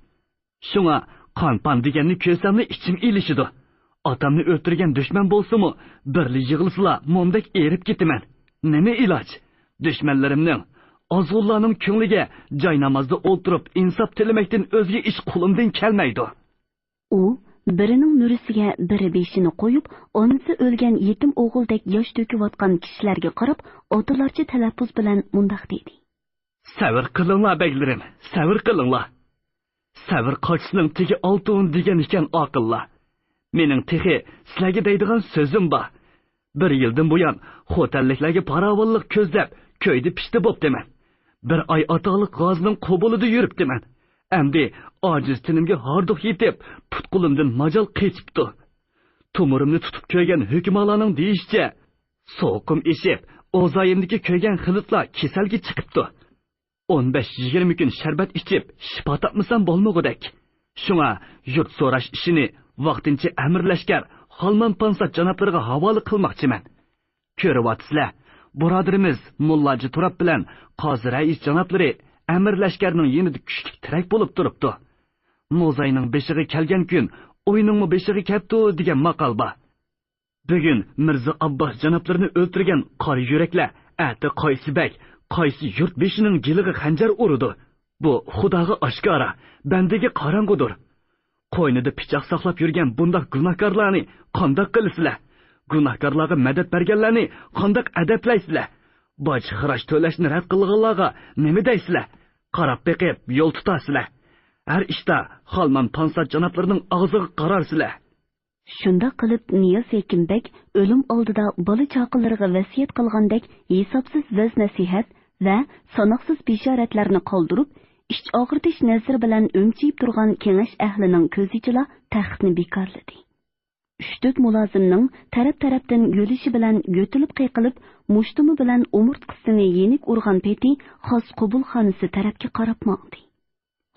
شۇڭا قان-پان دېگەننى كۆرسەملا ئىچىم ئېلىشىدۇ. ئاتامنى ئۆلتۈرگەن دۈشمەن بولسىمۇ، بىرلا يىغلىسىلا مومدەك ئېرىپ كېتىمەن. نېمە ئىلاج؟ دۈشمەنلىرىمنىڭ، ئازغۇنلارنىڭ كۆڭلىگە جاينامازدا ئولتۇرۇپ ئىنساپ تىلىمەكتىن ئۆزگە ئىش قولۇمدىن كەلمەيدۇ. ئۇ بىرىنىڭ مۈرىسىگە بىرى بېشىنى قويۇپ، ئانىسى ئۆلگەن يېتىم ئوغۇلدەك ياش تۆكۈۋاتقان كىشىلەرگە قاراپ، ئاتىلارچە تەلەپپۇز بىلەن مۇنداق دېدى. سەۋر قىلىڭلار، بەگلىرىم، سەۋر قىلىڭلار. سەۋر قاچىسىنىڭ تېگى ئالتۇن دېگەن ئىكەن ئاقىللار. مېنىڭ تېخى سىلەرگە دەيدىغان سۆزۈم بار. بىر يىلدىن بۇيان خوتەنلىكلەرگە پاراۋانلىق كۆزلەپ، كۆيدى پىشتى بوپتىمەن. بىر ئاي ئاتالىق غازىنىڭ قوبۇلىدا يۈرۈپتىمەن. ئەمدى ئاجىز تېنىمگە ھاردۇق يېتىپ، پۇت-قولۇمدىن ماجال قېچىپتۇ. تومۇرۇمنى تۇتۇپ كۆرگەن ھۆكۈمالارنىڭ دېيىشىچە، سوغۇقۇم ئېشىپ، ئوزايىمدىكى كۆرگەن خىلىتلار كېسەلگە چىقىپتۇ. ئون بەش يىگىرمە كۈن شەربەت ئىچىپ، شىپا تاپمىسام بولمىغۇدەك. شۇڭا يۇرت سوراش ئىشىنى ۋاقتىنچە ئەمىر لەشكەر خالمان پانسات جانابلىرىغا ھاۋالە قىلماقچىمەن. كۆرۈۋاتىسىلەر، بۇرادىرىمىز موللاجى تۇراپ بىلەن قازى رەئىس جانابلىرى ئەمىر لەشكەرنىڭ يېنىدا كۈچلۈك تىرەك بولۇپ تۇرۇپتۇ. موزاينىڭ بېشىغا كەلگەن كۈن ئوينىڭمۇ بېشىغا كەپتۇ دېگەن ماقال بار. بۈگۈن مىرزا ئابباس جانابلىرىنى ئۆلتۈرگەن قارا يۈرەكلەر ئەتە قايسى بەگ، قايسى يۇرت بېشىنىڭ گېلىغا خەنجەر ئۇرىدۇ. بۇ خۇداغا ئاشكارا، بەندىگە قاراڭغۇدۇر. قوينىدا پىچاق ساقلاپ يۈرگەن بۇنداق گۇناھكارلارنى قانداق قىلىسىلەر؟ گۇناھكارلارغا مەدەت بەرگەنلەرنى قانداق ئەدەپلەيسىلەر؟ باج-خىراج تۆلەشنى رەت قىلغانلارغا نېمە دەيسىلەر؟ قاراپ بېقىپ يول تۇتاسىلەر. ھەر ئىشتا خالمان پانسات جانابلىرىنىڭ ئاغزىغا قارارسىلەر. شۇنداق قىلىپ، نىياز ھېكىم بەگ ئۆلۈم ئالدىدا بالا-چاقىلىرىغا ۋەسىيەت قىلغاندەك ھېسابسىز ۋەز-نەسىھەت ۋە ساناقسىز بېشارەتلەرنى قالدۇرۇپ، ئىچ ئاغرىتىش نەزىرى بىلەن ئۈمچىيىپ تۇرغان كېڭەش ئەھلىنىڭ كۆزىچىلا تەختنى بىكارلىدى. ئۈچ-تۆت مۇلازىمنىڭ تەرەپ-تەرەپتىن يۆلىشى بىلەن يۆتىلىپ قېقىلىپ، مۇشتۇمى بىلەن ئومۇرتقىسىنى يېنىك ئۇرغان پېتى خاس قوبۇلخانىسى تەرەپكە قاراپ ماڭدى.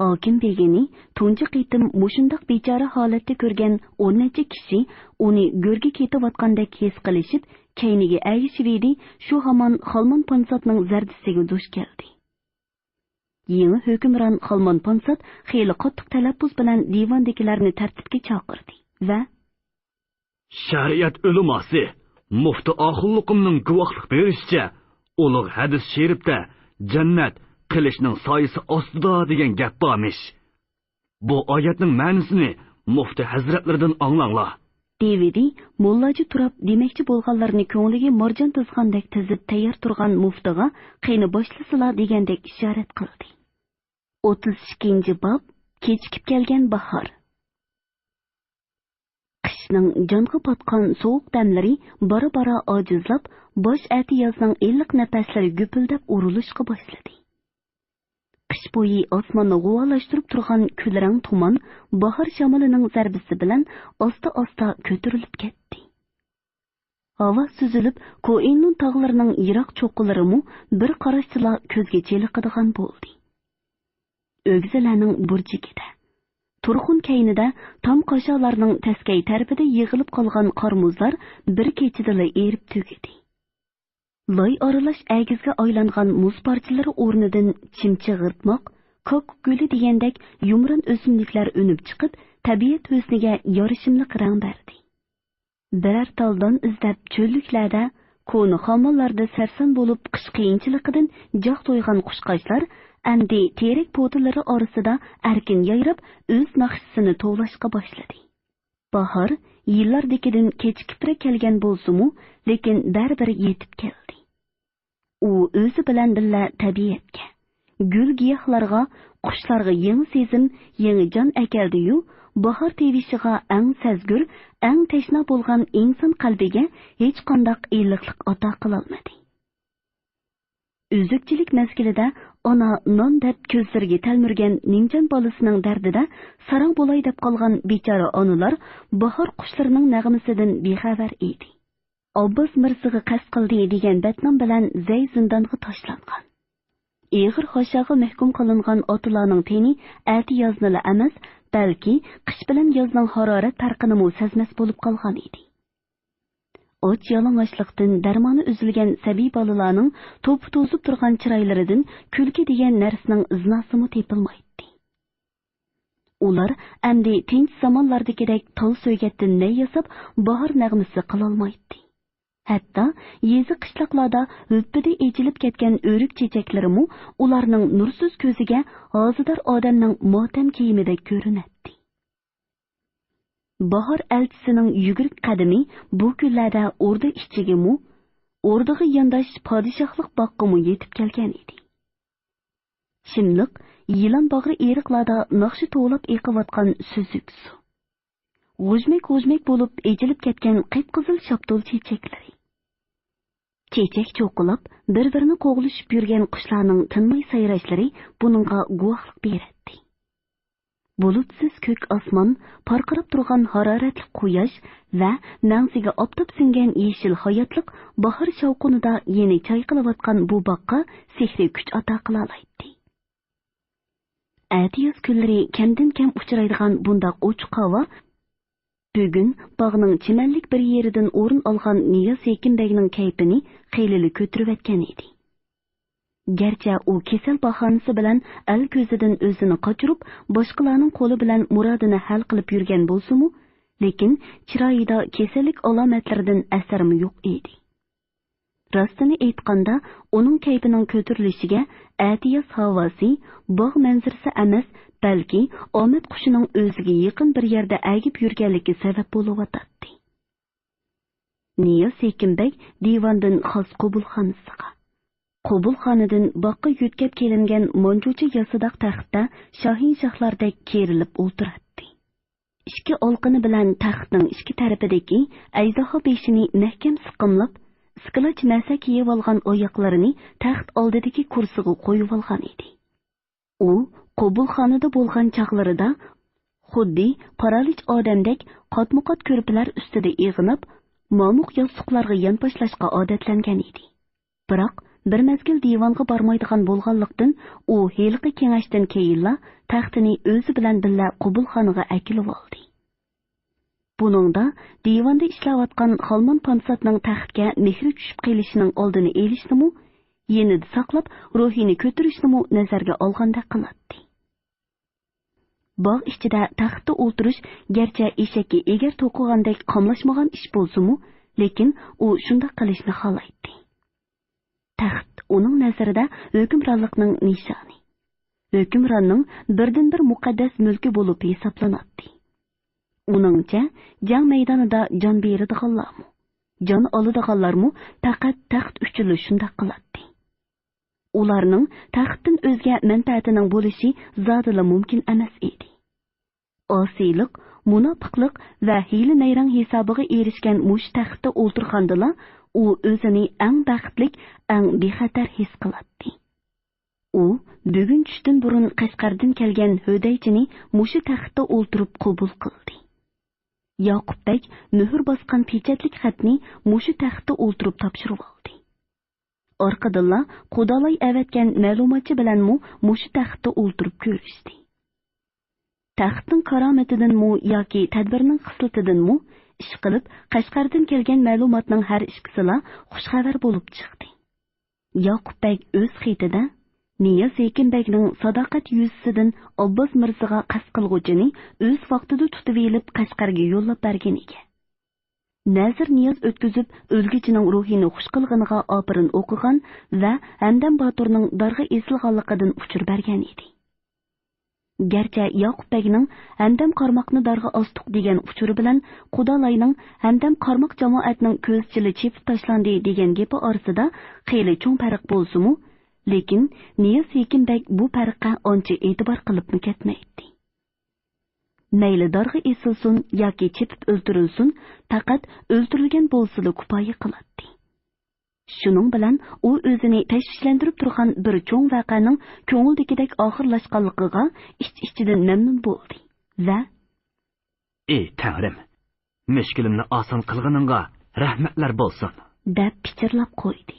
ھاكىم بېگىنى تۇنجى قېتىم مۇشۇنداق بىچارە ھالەتتە كۆرگەن ئون نەچچە كىشى ئۇنى گۆرگە كېتىۋاتقاندەك ھېس قىلىشىپ، كەينىگە ئەگىشىۋىدى، شۇ ھامان خالمان پانساتنىڭ زەردىسىگە دۇچ كەلدى. يېڭى ھۆكۈمران خالمان پانسات خېلى قاتتىق تەلەپپۇز بىلەن دىۋاندىكىلەرنى تەرتىپكە چاقىردى ۋە شەرىئەت ئۆلىماسى مۇفتى ئاخۇنلۇقۇمنىڭ گۇۋاھلىق بېرىشىچە، ئۇلۇغ ھەدىس شېرىپتە «جەننەت قىلىچنىڭ سايىسى ئاستىدا» دېگەن گەپ بارمىش. بۇ ئايەتنىڭ مەنىسىنى مۇفتى ھەزرەتلىرىدىن ئاڭلاڭلار. دېۋىدى موللاجى تۇراپ دېمەكچى بولغانلارنى كۆڭلىگە مارجان تىزغاندەك تىزىپ تەييار تۇرغان مۇفتىغا، قېنى باشلىسىلا دېگەندەك ئىشارەت قىلدى. ئوتتۇز ئىككىنچى باب، كېچىكىپ كەلگەن باھار. قىشنىڭ جانغا پاتقان سوغۇق دەملىرى بارا-بارا ئاجىزلاپ، باش ئەتىيازنىڭ ئىللىق نەپەسلىرى گۈپۈلدەپ ئۇرۇلۇشقا باشلىدى. قىش بويى ئاسماننى غۇۋالاشتۇرۇپ تۇرغان كۈلرەڭ تۇمان باھار شامىلىنىڭ زەربىسى بىلەن ئاستا-ئاستا كۆتۈرۈلۈپ كەتتى. ھاۋا سۈزۈلۈپ، كوئىنلۇن تاغلىرىنىڭ يىراق چوققىلىرىمۇ بىر قاراشتىلا كۆزگە چېلىقىدىغان بولدى. ئۆگزىلەرنىڭ بۇرجىكىدە، تۇرخۇن كەينىدە تام قاشالارنىڭ تەسكەي تەرىپىدە يىغىلىپ قالغان قار-مۇزلار بىر كېچىدىلا ئېرىپ تۈگىدى. لاي ئارىلاش ئەگىزگە ئايلانغان مۇز پارچىلىرى ئورنىدىن چىمچىغىرتماق، كاككۇك گۈلى دېگەندەك يۇمران ئۆسۈملۈكلەر ئۈنۈپ چىقىپ، تەبىئەت ھۆسنىگە يارىشىملىق رەڭ بەردى. بىرەر تال دان ئىزدەپ چۆللۈكلەردە، كونا خامانلاردا سەرسان بولۇپ قىش قىيىنچىلىقىدىن جاق تويغان قۇشقاچلار ئەمدى تېرەك پودىلىرى ئارىسىدا ئەركىن يايراپ، ئۆز ناخشىسىنى توۋلاشقا باشلىدى. باھار يىللاردىكىدىن كېچىكىپرەك كەلگەن بولسىمۇ، لېكىن بەرىبىر يېتىپ كەلدى. ئۇ ئۆزى بىلەن بىللە تەبىئەتكە، گۈل-گىياھلارغا، قۇشلارغا يېڭى سېزىم، يېڭى جان ئەكەلدى-يۇ، باھار تىۋىشىغا ئەڭ سەزگۈر، ئەڭ تەشنا بولغان ئىنسان قەلبىگە ھېچقانداق ئىللىقلىق ئاتا قىلالمىدى. ئۈزۈكچىلىك مەزگىلىدە ئانا نان دەپ كۆزلىرىگە تەلمۈرگەن نىمجان بالىسىنىڭ دەردىدە ساراڭ بولاي دەپ قالغان بىچارە ئانىلار باھار قۇشلىرىنىڭ نەغمىسىدىن بىخەۋەر ئىدى. ئابباس مىرزىغا قەست قىلدى دېگەن بەتنام بىلەن زەي زىندانغا تاشلانغان. ئېغىر خاشاغا مەھكۇم قىلىنغان ئاتىلارنىڭ تېنى ئەتىيازنىلا ئەمەس، بەلكى قىش بىلەن يازنىڭ ھارارەت پەرقىنىمۇ سەزمەس بولۇپ قالغان ئىدى. ئاچ يالىڭاچلىقتىن دەرمانى ئۈزۈلگەن سەبىي بالىلارنىڭ توپا توزۇپ تۇرغان چىرايلىرىدىن كۈلكە دېگەن نەرسىنىڭ ئىزناسىمۇ تېپىلمايتتى. ئۇلار ئەمدى تىنچ زامانلاردىكىدەك تال سۆگەتتىن نەي ياساپ، باھار نەغمىسى قىلالمايتتى. ھەتتا يېزا-قىشلاقلاردا ھۈپپىدە ئېچىلىپ كەتكەن ئۆرۈك چېچەكلىرىمۇ ئۇلارنىڭ نۇرسىز كۆزىگە ھازىدار ئادەمنىڭ ماتەم كىيىمىدەك كۆرۈنەتتى. باھار ئەلچىسىنىڭ يۈگۈرۈك قەدىمى بۇ كۈنلەردە ئوردا ئىچىگىمۇ، ئوردىغا يانداش پادىشاھلىق باغقىمۇ يېتىپ كەلگەن ئىدى. شىملىق، يىلان باغرى ئېرىقلاردا ناخشا توۋلاپ ئېقىۋاتقان سۈزۈك سۇ. غۇژمەك-غۇژمەك بولۇپ ئېچىلىپ كەتكەن قىپقىزىل شاپتۇل چېچەكلىرى. چېچەك چوقۇلاپ، بىر-بىرىنى قوغلىشىپ يۈرگەن قۇشلارنىڭ تىنماي سايراشلىرى بۇنىڭغا گۇۋاھلىق بېرەتتى. بۇلۇتسىز كۆك ئاسمان، پارقىراپ تۇرغان ھارارەتلىك قۇياش ۋە مەڭزىگە ئاپتاپ سىڭگەن يېشىل ھاياتلىق باھار شاۋقۇنىدا يەنە چايقىلىۋاتقان بۇ باغقا سېھرىي كۈچ ئاتا قىلالايتتى. ئەتىياز كۈنلىرى كەمدىن-كەم ئۇچرايدىغان بۇنداق ئوچۇق ھاۋا بۈگۈن باغنىڭ چىمەنلىك بىر يېرىدىن ئورۇن ئالغان نىياز ھېكىم بەگنىڭ كەيپىنى خېلىلا كۆتۈرۈۋەتكەن ئىدى. گەرچە ئۇ كېسەل باھانىسى بىلەن ئەل كۆزىدىن ئۆزىنى قاچۇرۇپ، باشقىلارنىڭ قولى بىلەن مۇرادىنى ھەل قىلىپ يۈرگەن بولسىمۇ، لېكىن چىرايىدا كېسەللىك ئالامەتلىرىدىن ئەسەرمۇ يوق ئىدى. راستىنى ئېيتقاندا، ئۇنىڭ كەيپىنىڭ كۆتۈرۈلۈشىگە ئەتىياز ھاۋاسى، باغ مەنزىرىسى ئەمەس، بەلكى ئامەت قۇشىنىڭ ئۆزىگە يېقىن بىر يەردە ئەگىپ يۈرگەنلىكى سەۋەب بولۇۋاتاتتى. نىياز ھېكىم بەگ دىۋاندىن خاس قوبۇلخانىسىغا، قوبۇلخانىدىن باغقا يۆتكەپ كېلىنگەن مانجۇچە ياسىداق تەختتە شاھىنشاھلاردەك كېرىلىپ ئولتۇراتتى. ئىككى ئالقىنى بىلەن تەختنىڭ ئىككى تەرىپىدىكى ئەجدىھا بېشىنى مەھكەم سىقىملاپ، ئىسكىلاچ مەسە كىيىۋالغان ئاياقلىرىنى تەخت ئالدىدىكى كۇرسىغا قويۇۋالغان ئىدى. ئۇ قوبۇلخانىدا بولغان چاغلىرىدا خۇددى پارالىچ ئادەمدەك قاتمۇقات كۆرپىلەر ئۈستىدە ئېغىناپ، مامۇق ياستۇقلارغا يانپاشلاشقا ئادەتلەنگەن ئىدى. بىراق، بىر مەزگىل دىۋانغا بارمايدىغان بولغانلىقتىن، ئۇ ھېلىقى كېڭەشتىن كېيىنلا تەختىنى ئۆزى بىلەن بىللە قوبۇلخانىغا ئەكېلىۋالدى. بۇنىڭدا دىۋاندا ئىشلەۋاتقان خالمان پانساتنىڭ تەختكە مېھرى چۈشۈپ قېلىشىنىڭ ئالدىنى ئېلىشنىمۇ، يېنىدا ساقلاپ روھىنى كۆتۈرۈشنىمۇ نەزەرگە ئالغاندەك قىلاتتى. باغ ئىچىدە تەختتە ئولتۇرۇش گەرچە ئېشەككە ئېگەر توقۇغاندەك قاملاشمىغان ئىش بولسىمۇ، لېكىن ئۇ شۇنداق قىلىشنى خالايتتى. تەخت ئۇنىڭ نەزىرىدە ھۆكۈمرانلىقنىڭ نىشانى، ھۆكۈمراننىڭ بىردىنبىر مۇقەددەس مۈلكى بولۇپ ھېسابلىناتتى. ئۇنىڭچە، جەڭ مەيدانىدا جان بېرىدىغانلارمۇ، جان ئالىدىغانلارمۇ پەقەت تەخت ئۈچۈنلا شۇنداق قىلاتتى. ئۇلارنىڭ تەختتىن ئۆزگە مەنپەئەتىنىڭ بولۇشى زادىلا مۇمكىن ئەمەس ئىدى. ئاسىيلىق، مۇناپىقلىق ۋە ھىيلە-نەيرەڭ ھېسابىغا ئېرىشكەن مۇشۇ تەختتە ئولتۇرغاندىلا، ئۇ ئۆزىنى ئەڭ بەختلىك، ئەڭ بىخەتەر ھېس قىلاتتى. ئۇ بۈگۈن چۈشتىن بۇرۇن قەشقەردىن كەلگەن ھۆدەيچىنى مۇشۇ تەختتە ئولتۇرۇپ قوبۇل قىلدى. ياقۇپ بەگ مۆھۈر باسقان پېچەتلىك خەتنى مۇشۇ تەختتە ئولتۇرۇپ تاپشۇرۇۋالدى. ئارقىدىنلا قۇدالاي ئەۋەتكەن مەلۇماتچى بىلەنمۇ مۇشۇ تەختتە ئولتۇرۇپ كۆرۈشتى. تەختنىڭ كارامىتىدىنمۇ ياكى تەدبىرنىڭ خىسلىتىدىنمۇ، ئىشقىلىپ، قەشقەردىن كەلگەن مەلۇماتنىڭ ھەر ئىككىسىلا خۇش خەۋەر بولۇپ چىقتى. ياقۇپ بەگ ئۆز خېتىدە، نىياز ھېكىم بەگنىڭ ساداقەت يۈزىسىدىن ئابباس مىرزىغا قەست قىلغۇچىنى ئۆز ۋاقتىدا تۇتۇۋېلىپ قەشقەرگە يوللاپ بەرگەن ئىكەن. نەزىر نىياز ئۆتكۈزۈپ، ئۆلگۈچىنىڭ روھىنى خۇش قىلغىنىغا ئاپىرىن ئوقۇغان ۋە ھەمدەم باتۇرنىڭ دارغا ئېسىلغانلىقىدىن ئۇچۇر بەرگەن ئىدى. گەرچە ياقۇپ بەگنىڭ «ھەمدەم قارماقنى دارغا ئاستۇق» دېگەن ئۇچۇرى بىلەن قۇدالاينىڭ «ھەمدەم قارماق جامائەتنىڭ كۆزىچىلى چېپىپ تاشلاندى» دېگەن گېپى ئارىسىدا خېلى چوڭ پەرق بولسىمۇ، لېكىن نىياز ھېكىم بەگ بۇ پەرققە ئانچە ئېتىبار قىلىپمۇ كەتمەيتتى. مەيلى دارغا ئېسىلسۇن ياكى چېپىپ ئۆلتۈرۈلسۇن، پەقەت ئۆلتۈرۈلگەن بولسىلا كۇپايە قىلاتتى. شۇنىڭ بىلەن ئۇ ئۆزىنى تەشۋىشلەندۈرۈپ تۇرغان بىر چوڭ ۋەقەنىڭ كۆڭۈلدىكىدەك ئاخىرلاشقانلىقىغا ئىچ-ئىچىدىن مەمنۇن بولدى ۋە «ئى تەڭرىم، مۈشكۈلۈمنى ئاسان قىلغىنىڭغا رەھمەتلەر بولسۇن!» دەپ پىچىرلاپ قويدى.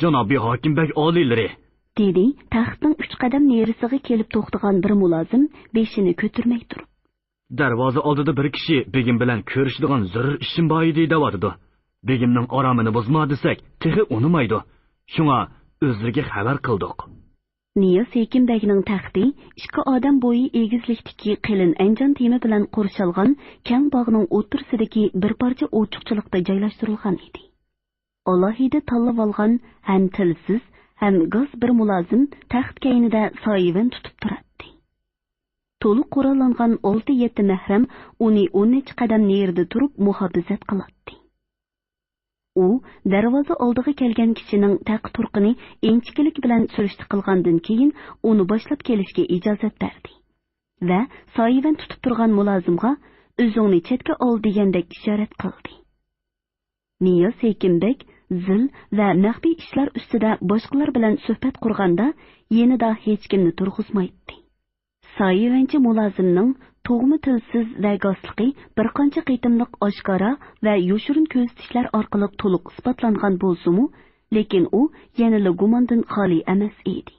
«جانابىي ھاكىم بەگ ئالىيلىرى!» دېدى تەختنىڭ ئۈچ قەدەم نېرىسىغا كېلىپ توختىغان بىر مۇلازىم بېشىنى كۆتۈرمەي تۇرۇپ. «دەرۋازا ئالدىدا بىر كىشى بېگىم بىلەن كۆرۈشىدىغان زۆرۈر ئىشىم بار ئىدى دەۋاتىدۇ. بېگىمنىڭ ئارامىنى بۇزما دېسەك، تېخى ئۇنىمايدۇ. شۇڭا ئۆزلىرىگە خەۋەر قىلدۇق.» نىياز ھېكىم بەگنىڭ تەختى ئىككى ئادەم بويى ئېگىزلىكتىكى قېلىن ئەنجان تېمى بىلەن قورشالغان كەڭ باغنىڭ ئوتتۇرىسىدىكى بىر پارچە ئوچۇقچىلىقتا جايلاشتۇرۇلغان ئىدى. ئالاھىدە تاللىۋالغان ھەم تىلسىز، ھەم گاس بىر مۇلازىم تەخت كەينىدە سايىۋەن تۇتۇپ تۇراتتى. تولۇق قوراللانغان ئالتە-يەتتە مەھرەم ئۇنى ئون نەچچە قەدەم نېرىدا تۇرۇپ مۇھاپىزەت قىلاتتى. ئۇ دەرۋازا ئالدىغا كەلگەن كىشىنىڭ تەق تۇرقىنى ئىنچىكىلىك بىلەن سۈرۈشتە قىلغاندىن كېيىن، ئۇنى باشلاپ كېلىشكە ئىجازەت بەردى ۋە سايىۋەن تۇتۇپ تۇرغان مۇلازىمغا «ئۆزۈڭنى چەتكە ئال» دېگەندەك ئىشارەت قىلدى. نىياز ھېكىم بەگ زىل ۋە مەخپىي ئىشلار ئۈستىدە باشقىلار بىلەن سۆھبەت قۇرغاندا، يېنىدا ھېچكىمنى تۇرغۇزمايتتى. سايىۋەنچى مۇلازىمنىڭ تۇغما تىلسىز ۋە گاسلىقى بىر قانچە قېتىملىق ئاشكارا ۋە يوشۇرۇن كۆزىتىشلەر ئارقىلىق تولۇق ئىسپاتلانغان بولسىمۇ، لېكىن ئۇ يەنىلا گۇماندىن خالىي ئەمەس ئىدى.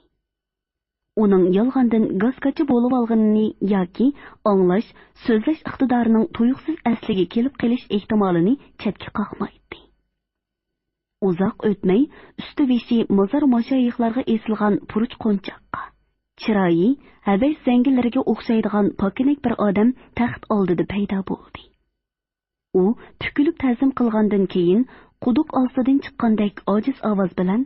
ئۇنىڭ يالغاندىن گاسكاچا بولۇۋالغىنىنى ياكى ئاڭلاش، سۆزلەش ئىقتىدارىنىڭ تۇيۇقسىز ئەسلىگە كېلىپ قېلىش ئېھتىمالىنى چەتكە قاقمايتتى. ئۇزاق ئۆتمەي، ئۈستى بېشى مازار ماشايىخلارغا ئېسىلغان پۇرۇچ قونچاققا، چىرايى ھەۋەس زەڭگىلىرىگە ئوخشايدىغان پاكىنەك بىر ئادەم تەخت ئالدىدا پەيدا بولدى. ئۇ پۈكۈلۈپ تەزىم قىلغاندىن كېيىن، قۇدۇق ئاستىدىن چىققاندەك ئاجىز ئاۋاز بىلەن،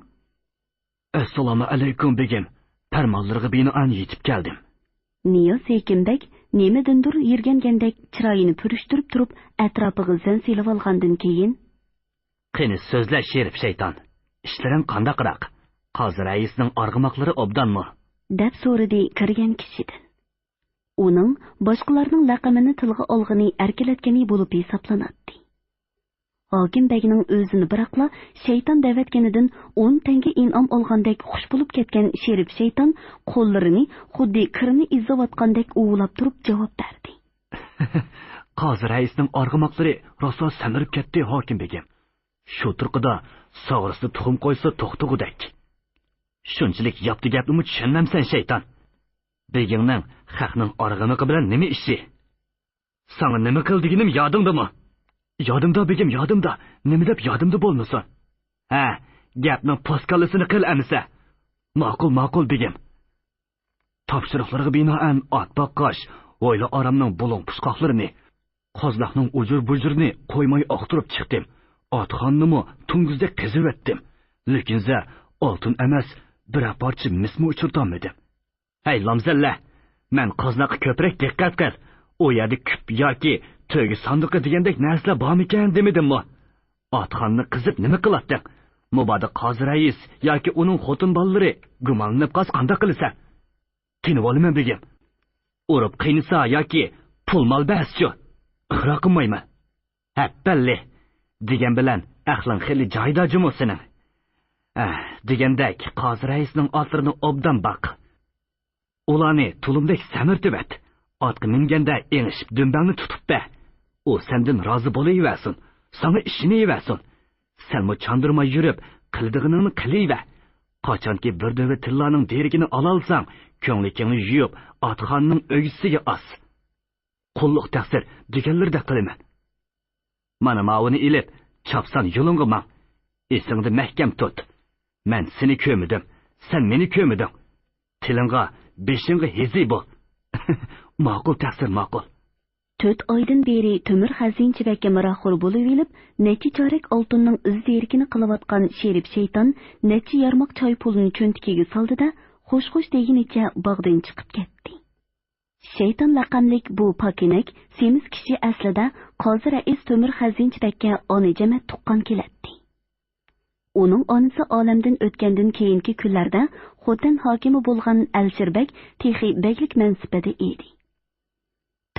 «ئەسسالامۇ ئەلەيكۇم، بېگىم. پەرمانلىرىغا بىنائەن يېتىپ كەلدىم.» نىياز ھېكىم بەگ نېمىدىندۇر يىرگەنگەندەك چىرايىنى پۈرۈشتۈرۈپ تۇرۇپ، ئەتراپىغا زەن سېلىۋالغاندىن كېيىن، «قېنى سۆزلە، شېرىپ شەيتان. ئىشلىرىڭ قانداقراق؟ قازى رەئىسنىڭ ئارغىماقلىرى ئوبدانمۇ؟» دەپ سورىدى كىرگەن كىشىدىن. ئۇنىڭ باشقىلارنىڭ لەقىمىنى تىلغا ئالغىنى ئەركىلەتكىنى بولۇپ ھېسابلىناتتى. ھاكىم بەگنىڭ ئۆزىنى بىراقلا شەيتان دەۋەتكىنىدىن ئون تەڭگە ئىنئام ئالغاندەك خۇش بولۇپ كەتكەن شېرىپ شەيتان قوللىرىنى خۇددى كىرنى ئىزدەۋاتقاندەك ئۇۋىلاپ تۇرۇپ جاۋاب بەردى. «قازى رەئىسنىڭ ئارغىماقلىرى راسا سەمرىپ كەتتى، ھاكىم بېگىم. شۇ تۇرقىدا ساغرىسىدا تۇخۇم قويسا توختىغۇدەك. شۇنچىلىك ياپتى گەپنىمۇ چۈشەنمەمسەن، شەيتان؟ بېگىڭنىڭ خەقنىڭ ئارغىمىقى بىلەن نېمە ئىشى؟ ساڭا نېمە قىل دېگىنىم يادىڭدىمۇ؟» «يادىمدا، بېگىم، يادىمدا. نېمە دەپ يادىمدا بولمىسۇن؟ ھە، گەپنىڭ پوسكاللىسىنى قىل ئەمىسە.» «ماقۇل، ماقۇل، بېگىم.» تاپشۇرۇقلىرىغا بىنائەن ئات باققاچ، ھويلا ئارامنىڭ بۇلۇڭ پۇچقاقلىرىنى، قازناقنىڭ ئۇجۇر-بۇجۇرىنى قويماي ئاختۇرۇپ چىقتىم. ئاتخانىنىمۇ تۇڭگۇزدەك قېزىۋەتتىم. لېكىنزە ئالتۇن ئەمەس، بىرەر پارچە مىسمۇ ئۇچرىتالمىدىم. ھەي، لامزەللە! مەن قازناققا كۆپرەك دىققەت قىل. ئۇ يەردە كۈپ ياكى تۆگە ساندۇقى دېگەندەك نەرسىلەر بارمىكەن دېمىدىممۇ؟ ئاتخانىنى قېزىپ نېمە قىلاتتىڭ؟ مۇبادا قازى رەئىس ياكى ئۇنىڭ خوتۇن بالىلىرى گۇمانلىنىپ قالسا قانداق قىلىسەن؟ تىنىۋالىمەن، بېگىم. ئۇرۇپ قىينىسا ياكى پۇل-مال بەرسىچۇ؟ ئىقرار قىلمايمەن. ھەپپەللى! دېگەن بىلەن ئەقلىڭ خېلى جايىدا جۇمۇ سېنىڭ. ئەھ، دېگەندەك، قازى رەئىسنىڭ ئاتلىرىنى ئوبدان باق. ئۇلارنى تۇلۇمدەك سەمرىتىۋەت. ئاتقا مىنگەندە ئېڭىشىپ دۈمبەڭنى تۇتۇپ بەر. ئۇ سەندىن رازى بولۇۋەرسۇن، ساڭا ئىشىنىۋەرسۇن. سەنمۇ چاندۇرماي يۈرۈپ، قىلىدىغىنىڭنى قىلىۋەر. قاچانكى بىر دۆۋە تىللانىڭ دېرىكىنى ئالالىساڭ، كۆڭلىكىڭنى يۇيۇپ، ئاتخانىنىڭ ئۆگزىسىگە ئاس. قۇللۇق تەقسىر دېگەنلىرىدەك قىلىمەن. مانا ماۋۇنى ئېلىپ، چاپسان يولۇڭغا ماڭ. ئېسىڭدە مەھكەم تۇت. مەن سېنى كۆرمىدىم، سەن مېنى كۆرمىدىڭ. تىلىڭغا، بېشىڭغا ھېزى بول. ماقۇل، تەقسىر، ماقۇل. تۆت ئايدىن بېرى تۆمۈر خەزىنىچى بەگكە ماراخور بولۇۋېلىپ، نەچچە چارەك ئالتۇننىڭ ئىز دېرىكىنى قىلىۋاتقان شېرىپ شەيتان نەچچە يارماق چاي پۇلىنى چۆنتىكىگە سالدى-دە، خوش-خوش دېگىنىچە باغدىن چىقىپ كەتتى. شەيتان لەقەملىك بۇ پاكىنەك سېمىز كىشى ئەسلىدە قازى رەئىس تۆمۈر خەزىنىچى بەگكە ئانا جەمەت تۇغقان كېلەتتى. ئۇنىڭ ئانىسى ئالەمدىن ئۆتكەندىن كېيىنكى كۈنلەردە خوتەن ھاكىمى بولغان ئەلشىر بەگ تېخى بەگلىك مەنسىپىدە ئىدى.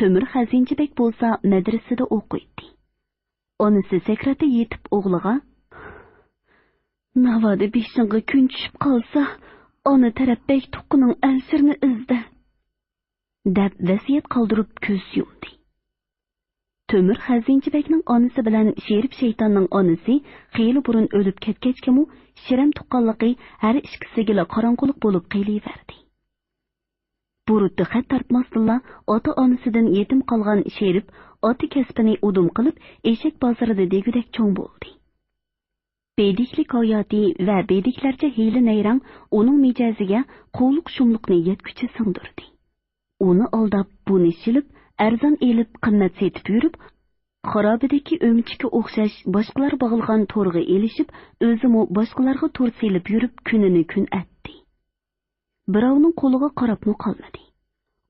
تۆمۈر خەزىنىچى بەگ بولسا مەدرىسىدە ئوقۇيتتى. ئانىسى سەكراتتا يېتىپ ئوغلىغا، «ناۋادا بېشىڭغا كۈن چۈشۈپ قالسا، ئانا تەرەپ بەگ تۇغقىنىڭ ئەلشىرنى ئىزدە» دەپ ۋەسىيەت قالدۇرۇپ كۆز يۇمدى. تۆمۈر خەزىنىچى بەگنىڭ ئانىسى بىلەن شېرىپ شەيتاننىڭ ئانىسى خېلى بۇرۇن ئۆلۈپ كەتكەچكىمۇ، شىرەم تۇغقانلىقى ھەر ئىككىسىگىلا قاراڭغۇلۇق بولۇپ قېلىۋەردى. بۇرۇتتا خەت تارتماستىنلا، ئاتا-ئانىسىدىن يېتىم قالغان شېرىپ ئاتا كەسپىنى ئۇدۇم قىلىپ، ئېشەك بازىرىدا دېگۈدەك چوڭ بولدى. بېدىكلىك ھاياتى ۋە بېدىكلەرچە ھىيلە-نەيرەڭ ئۇنىڭ مىجەزىگە قۇۋلۇق-شۇملۇقنى يەتكۈچە سىڭدۈردى. ئۇنى ئالداپ، بۇنى شىلىپ، ئەرزان ئېلىپ، قىممەت سېتىپ يۈرۈپ، خارابىدىكى ئۆمىچىككە ئوخشاش باشقىلار باغلىغان تورغا ئېلىشىپ، ئۆزىمۇ باشقىلارغا تور سېلىپ يۈرۈپ، كۈنىنى كۈن ئەتتى. بىراۋنىڭ قولىغا قاراپمۇ قالمىدى.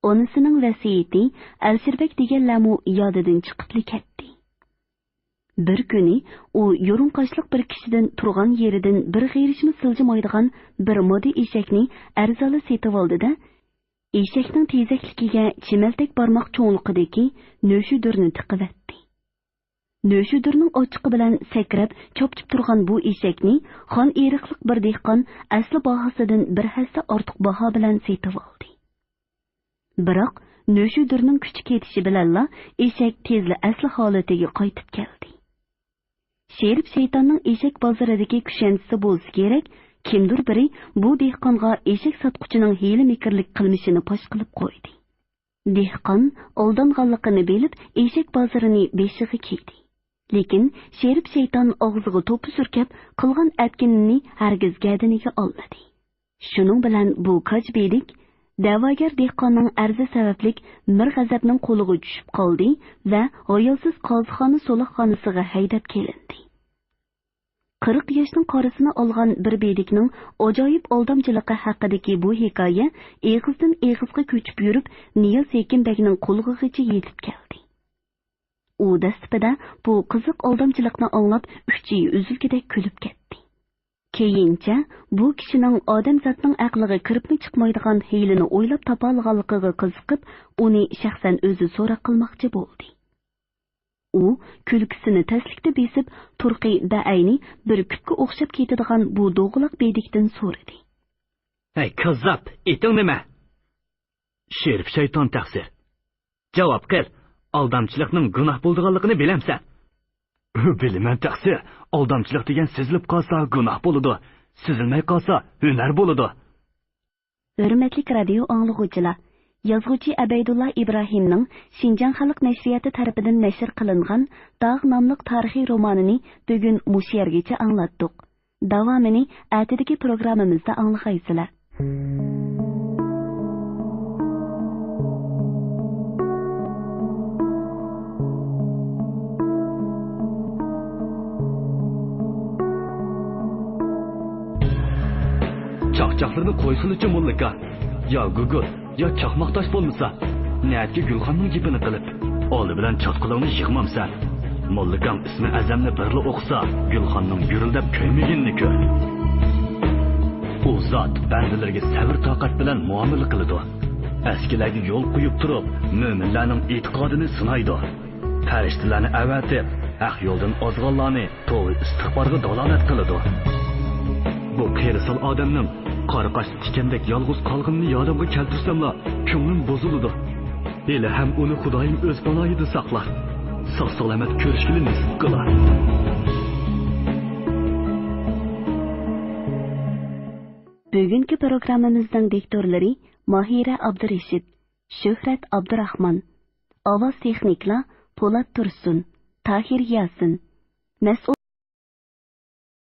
ئانىسىنىڭ ۋەسىيىتى، ئەلشىربەگ دېگەنلەرمۇ يادىدىن چىقىپلا كەتتى. بىر كۈنى ئۇ يۇرۇڭ قاشلىق بىر كىشىدىن تۇرغان يېرىدىن بىر غېرىشمۇ سىلجىمايدىغان بىر مادا ئېشەكنى ئەرزانلا سېتىۋالدى-دە، ئېشەكنىڭ تېزەكلىكىگە چىمەلتەك بارماق چوڭلۇقىدىكى نۆشۈدۈرنى تىقىۋەتتى. نۆشۈدۈرنىڭ ئاچچىقى بىلەن سەكرەپ، چاپچىپ تۇرغان بۇ ئېشەكنى خان ئېرىقلىق بىر دېھقان ئەسلى باھاسىدىن بىر ھەسسە ئارتۇق باھا بىلەن سېتىۋالدى. بىراق، نۆشۈدۈرنىڭ كۈچى كېتىشى بىلەنلا ئېشەك تېزلا ئەسلى ھالىتىگە قايتىپ كەلدى. شېرىپ شەيتاننىڭ ئېشەك بازىرىدىكى كۈشەنچىسى بولسا كېرەك، كىمدۇر بىرى بۇ دېھقانغا ئېشەك ساتقۇچىنىڭ ھىيلە-مىكىرلىك قىلمىشىنى پاش قىلىپ قويدى. دېھقان ئالدانغانلىقىنى بىلىپ، ئېشەك بازىرىنى بېشىغا كىيدى. لېكىن شېرىپ شەيتان ئاغزىغا توپا سۈركەپ، قىلغان ئەتكىنىنى ھەرگىز گەدىنىگە ئالمىدى. شۇنىڭ بىلەن بۇ كاج بېدىك دەۋاگەر دېھقاننىڭ ئەرزى سەۋەبلىك مىر غەزەپنىڭ قولىغا چۈشۈپ قالدى ۋە ھاياسىز قازىخانا سولاقخانىسىغا ھەيدەپ كېلىندى. قىرىق ياشنىڭ قارىسىنى ئالغان بىر بېدىكنىڭ ئاجايىپ ئالدامچىلىقى ھەققىدىكى بۇ ھېكايە ئېغىزدىن ئېغىزغا كۆچۈپ يۈرۈپ، نىياز ھېكىم بەگنىڭ قۇلىقىغىچە يېتىپ كەلدى. ئۇ دەسلىپىدە بۇ قىزىق ئالدامچىلىقنى ئاڭلاپ، ئۈچى ئۈزۈلگۈدەك كۈلۈپ كەتتى. كېيىنچە بۇ كىشىنىڭ ئادەمزاتنىڭ ئەقلىگە كىرىپمۇ چىقمايدىغان ھىيلىنى ئويلاپ تاپالىغانلىقىغا قىزىقىپ، ئۇنى شەخسەن ئۆزى سوراق قىلماقچى بولدى. ئۇ كۈلكىسىنى تەسلىكتە بېسىپ، تۇرقى بەئەينى بىر كۈپكە ئوخشاپ كېتىدىغان بۇ دوغىلاق بېدىكتىن سورىدى. ھەي، كاززاپ، ئېتىڭ نېمە؟ شېرىپ شەيتان تەقسىر. جاۋاب قىل، ئالدامچىلىقنىڭ گۇناھ بولىدىغانلىقىنى بىلەمسەن؟ بىلىمەن تەقسىر، ئالدامچىلىق دېگەن سېزىلىپ قالسا گۇناھ بولىدۇ، سېزىلمەي قالسا ھۈنەر بولىدۇ. ھۆرمەتلىك رادىيو ئاڭلىغۇچىلار، يازغۇچى ئەبەيدۇللا ئىبراھىمنىڭ شىنجاڭ خەلق نەشرىياتى تەرىپىدىن نەشر قىلىنغان داغ ناملىق تارىخىي رومانىنى بۈگۈن مۇشۇ يەرگىچە ئاڭلاتتۇق. داۋامىنى ئەتىدىكى پروگراممىمىزدا ئاڭلىغايسىلەر. چاقچاقلىرىنى قويسىلىچۇ، موللىكا. يا گۇگۇت، يا چاقماق تاش بولمىسا، نەدىكى گۈلخاننىڭ گېپىنى قىلىپ، ئالدى بىلەن چاتقىلىڭنى يىغمامسەن؟ موللىكام ئىسمى ئەزەمنى بىرلا ئوقۇسا، گۈلخاننىڭ گۈرۈلدەپ كۆيمىگىنىنى كۆر. ئۇ زات بەندىلىرىگە سەۋر-تاقەت بىلەن مۇئامىلە قىلىدۇ. ئەسكىلەرگە يول قويۇپ تۇرۇپ، مۆمىنلەرنىڭ ئېتىقادىنى سىنايدۇ. پەرىشتىلەرنى ئەۋەتىپ، ھەق يولدىن ئازغانلارنى توۋا ئىستىغپارغا دالالەت قىلىدۇ. بۇ قېرىسال ئادەمنىڭ قارا قاشلىق تىكەندەك يالغۇز قالغىنىنى يادىمغا كەلتۈرسەملا، كۆڭلۈم بۇزۇلىدۇ. ھېلىھەم ئۇنى خۇدايىم ئۆز پاناھىدا ساقلا. ساق-سالامەت كۆرۈشكىلى نېسىپ قىلا. بۈگۈنكى پروگراممىمىزنىڭ دىكتورلىرى ماھىرە ئابدۇرېشىت، شۆھرەت ئابدۇراخمان، ئاۋاز تېخنىكلار پولات تۇرسۇن، تاھىر ياسىن، مەسئۇل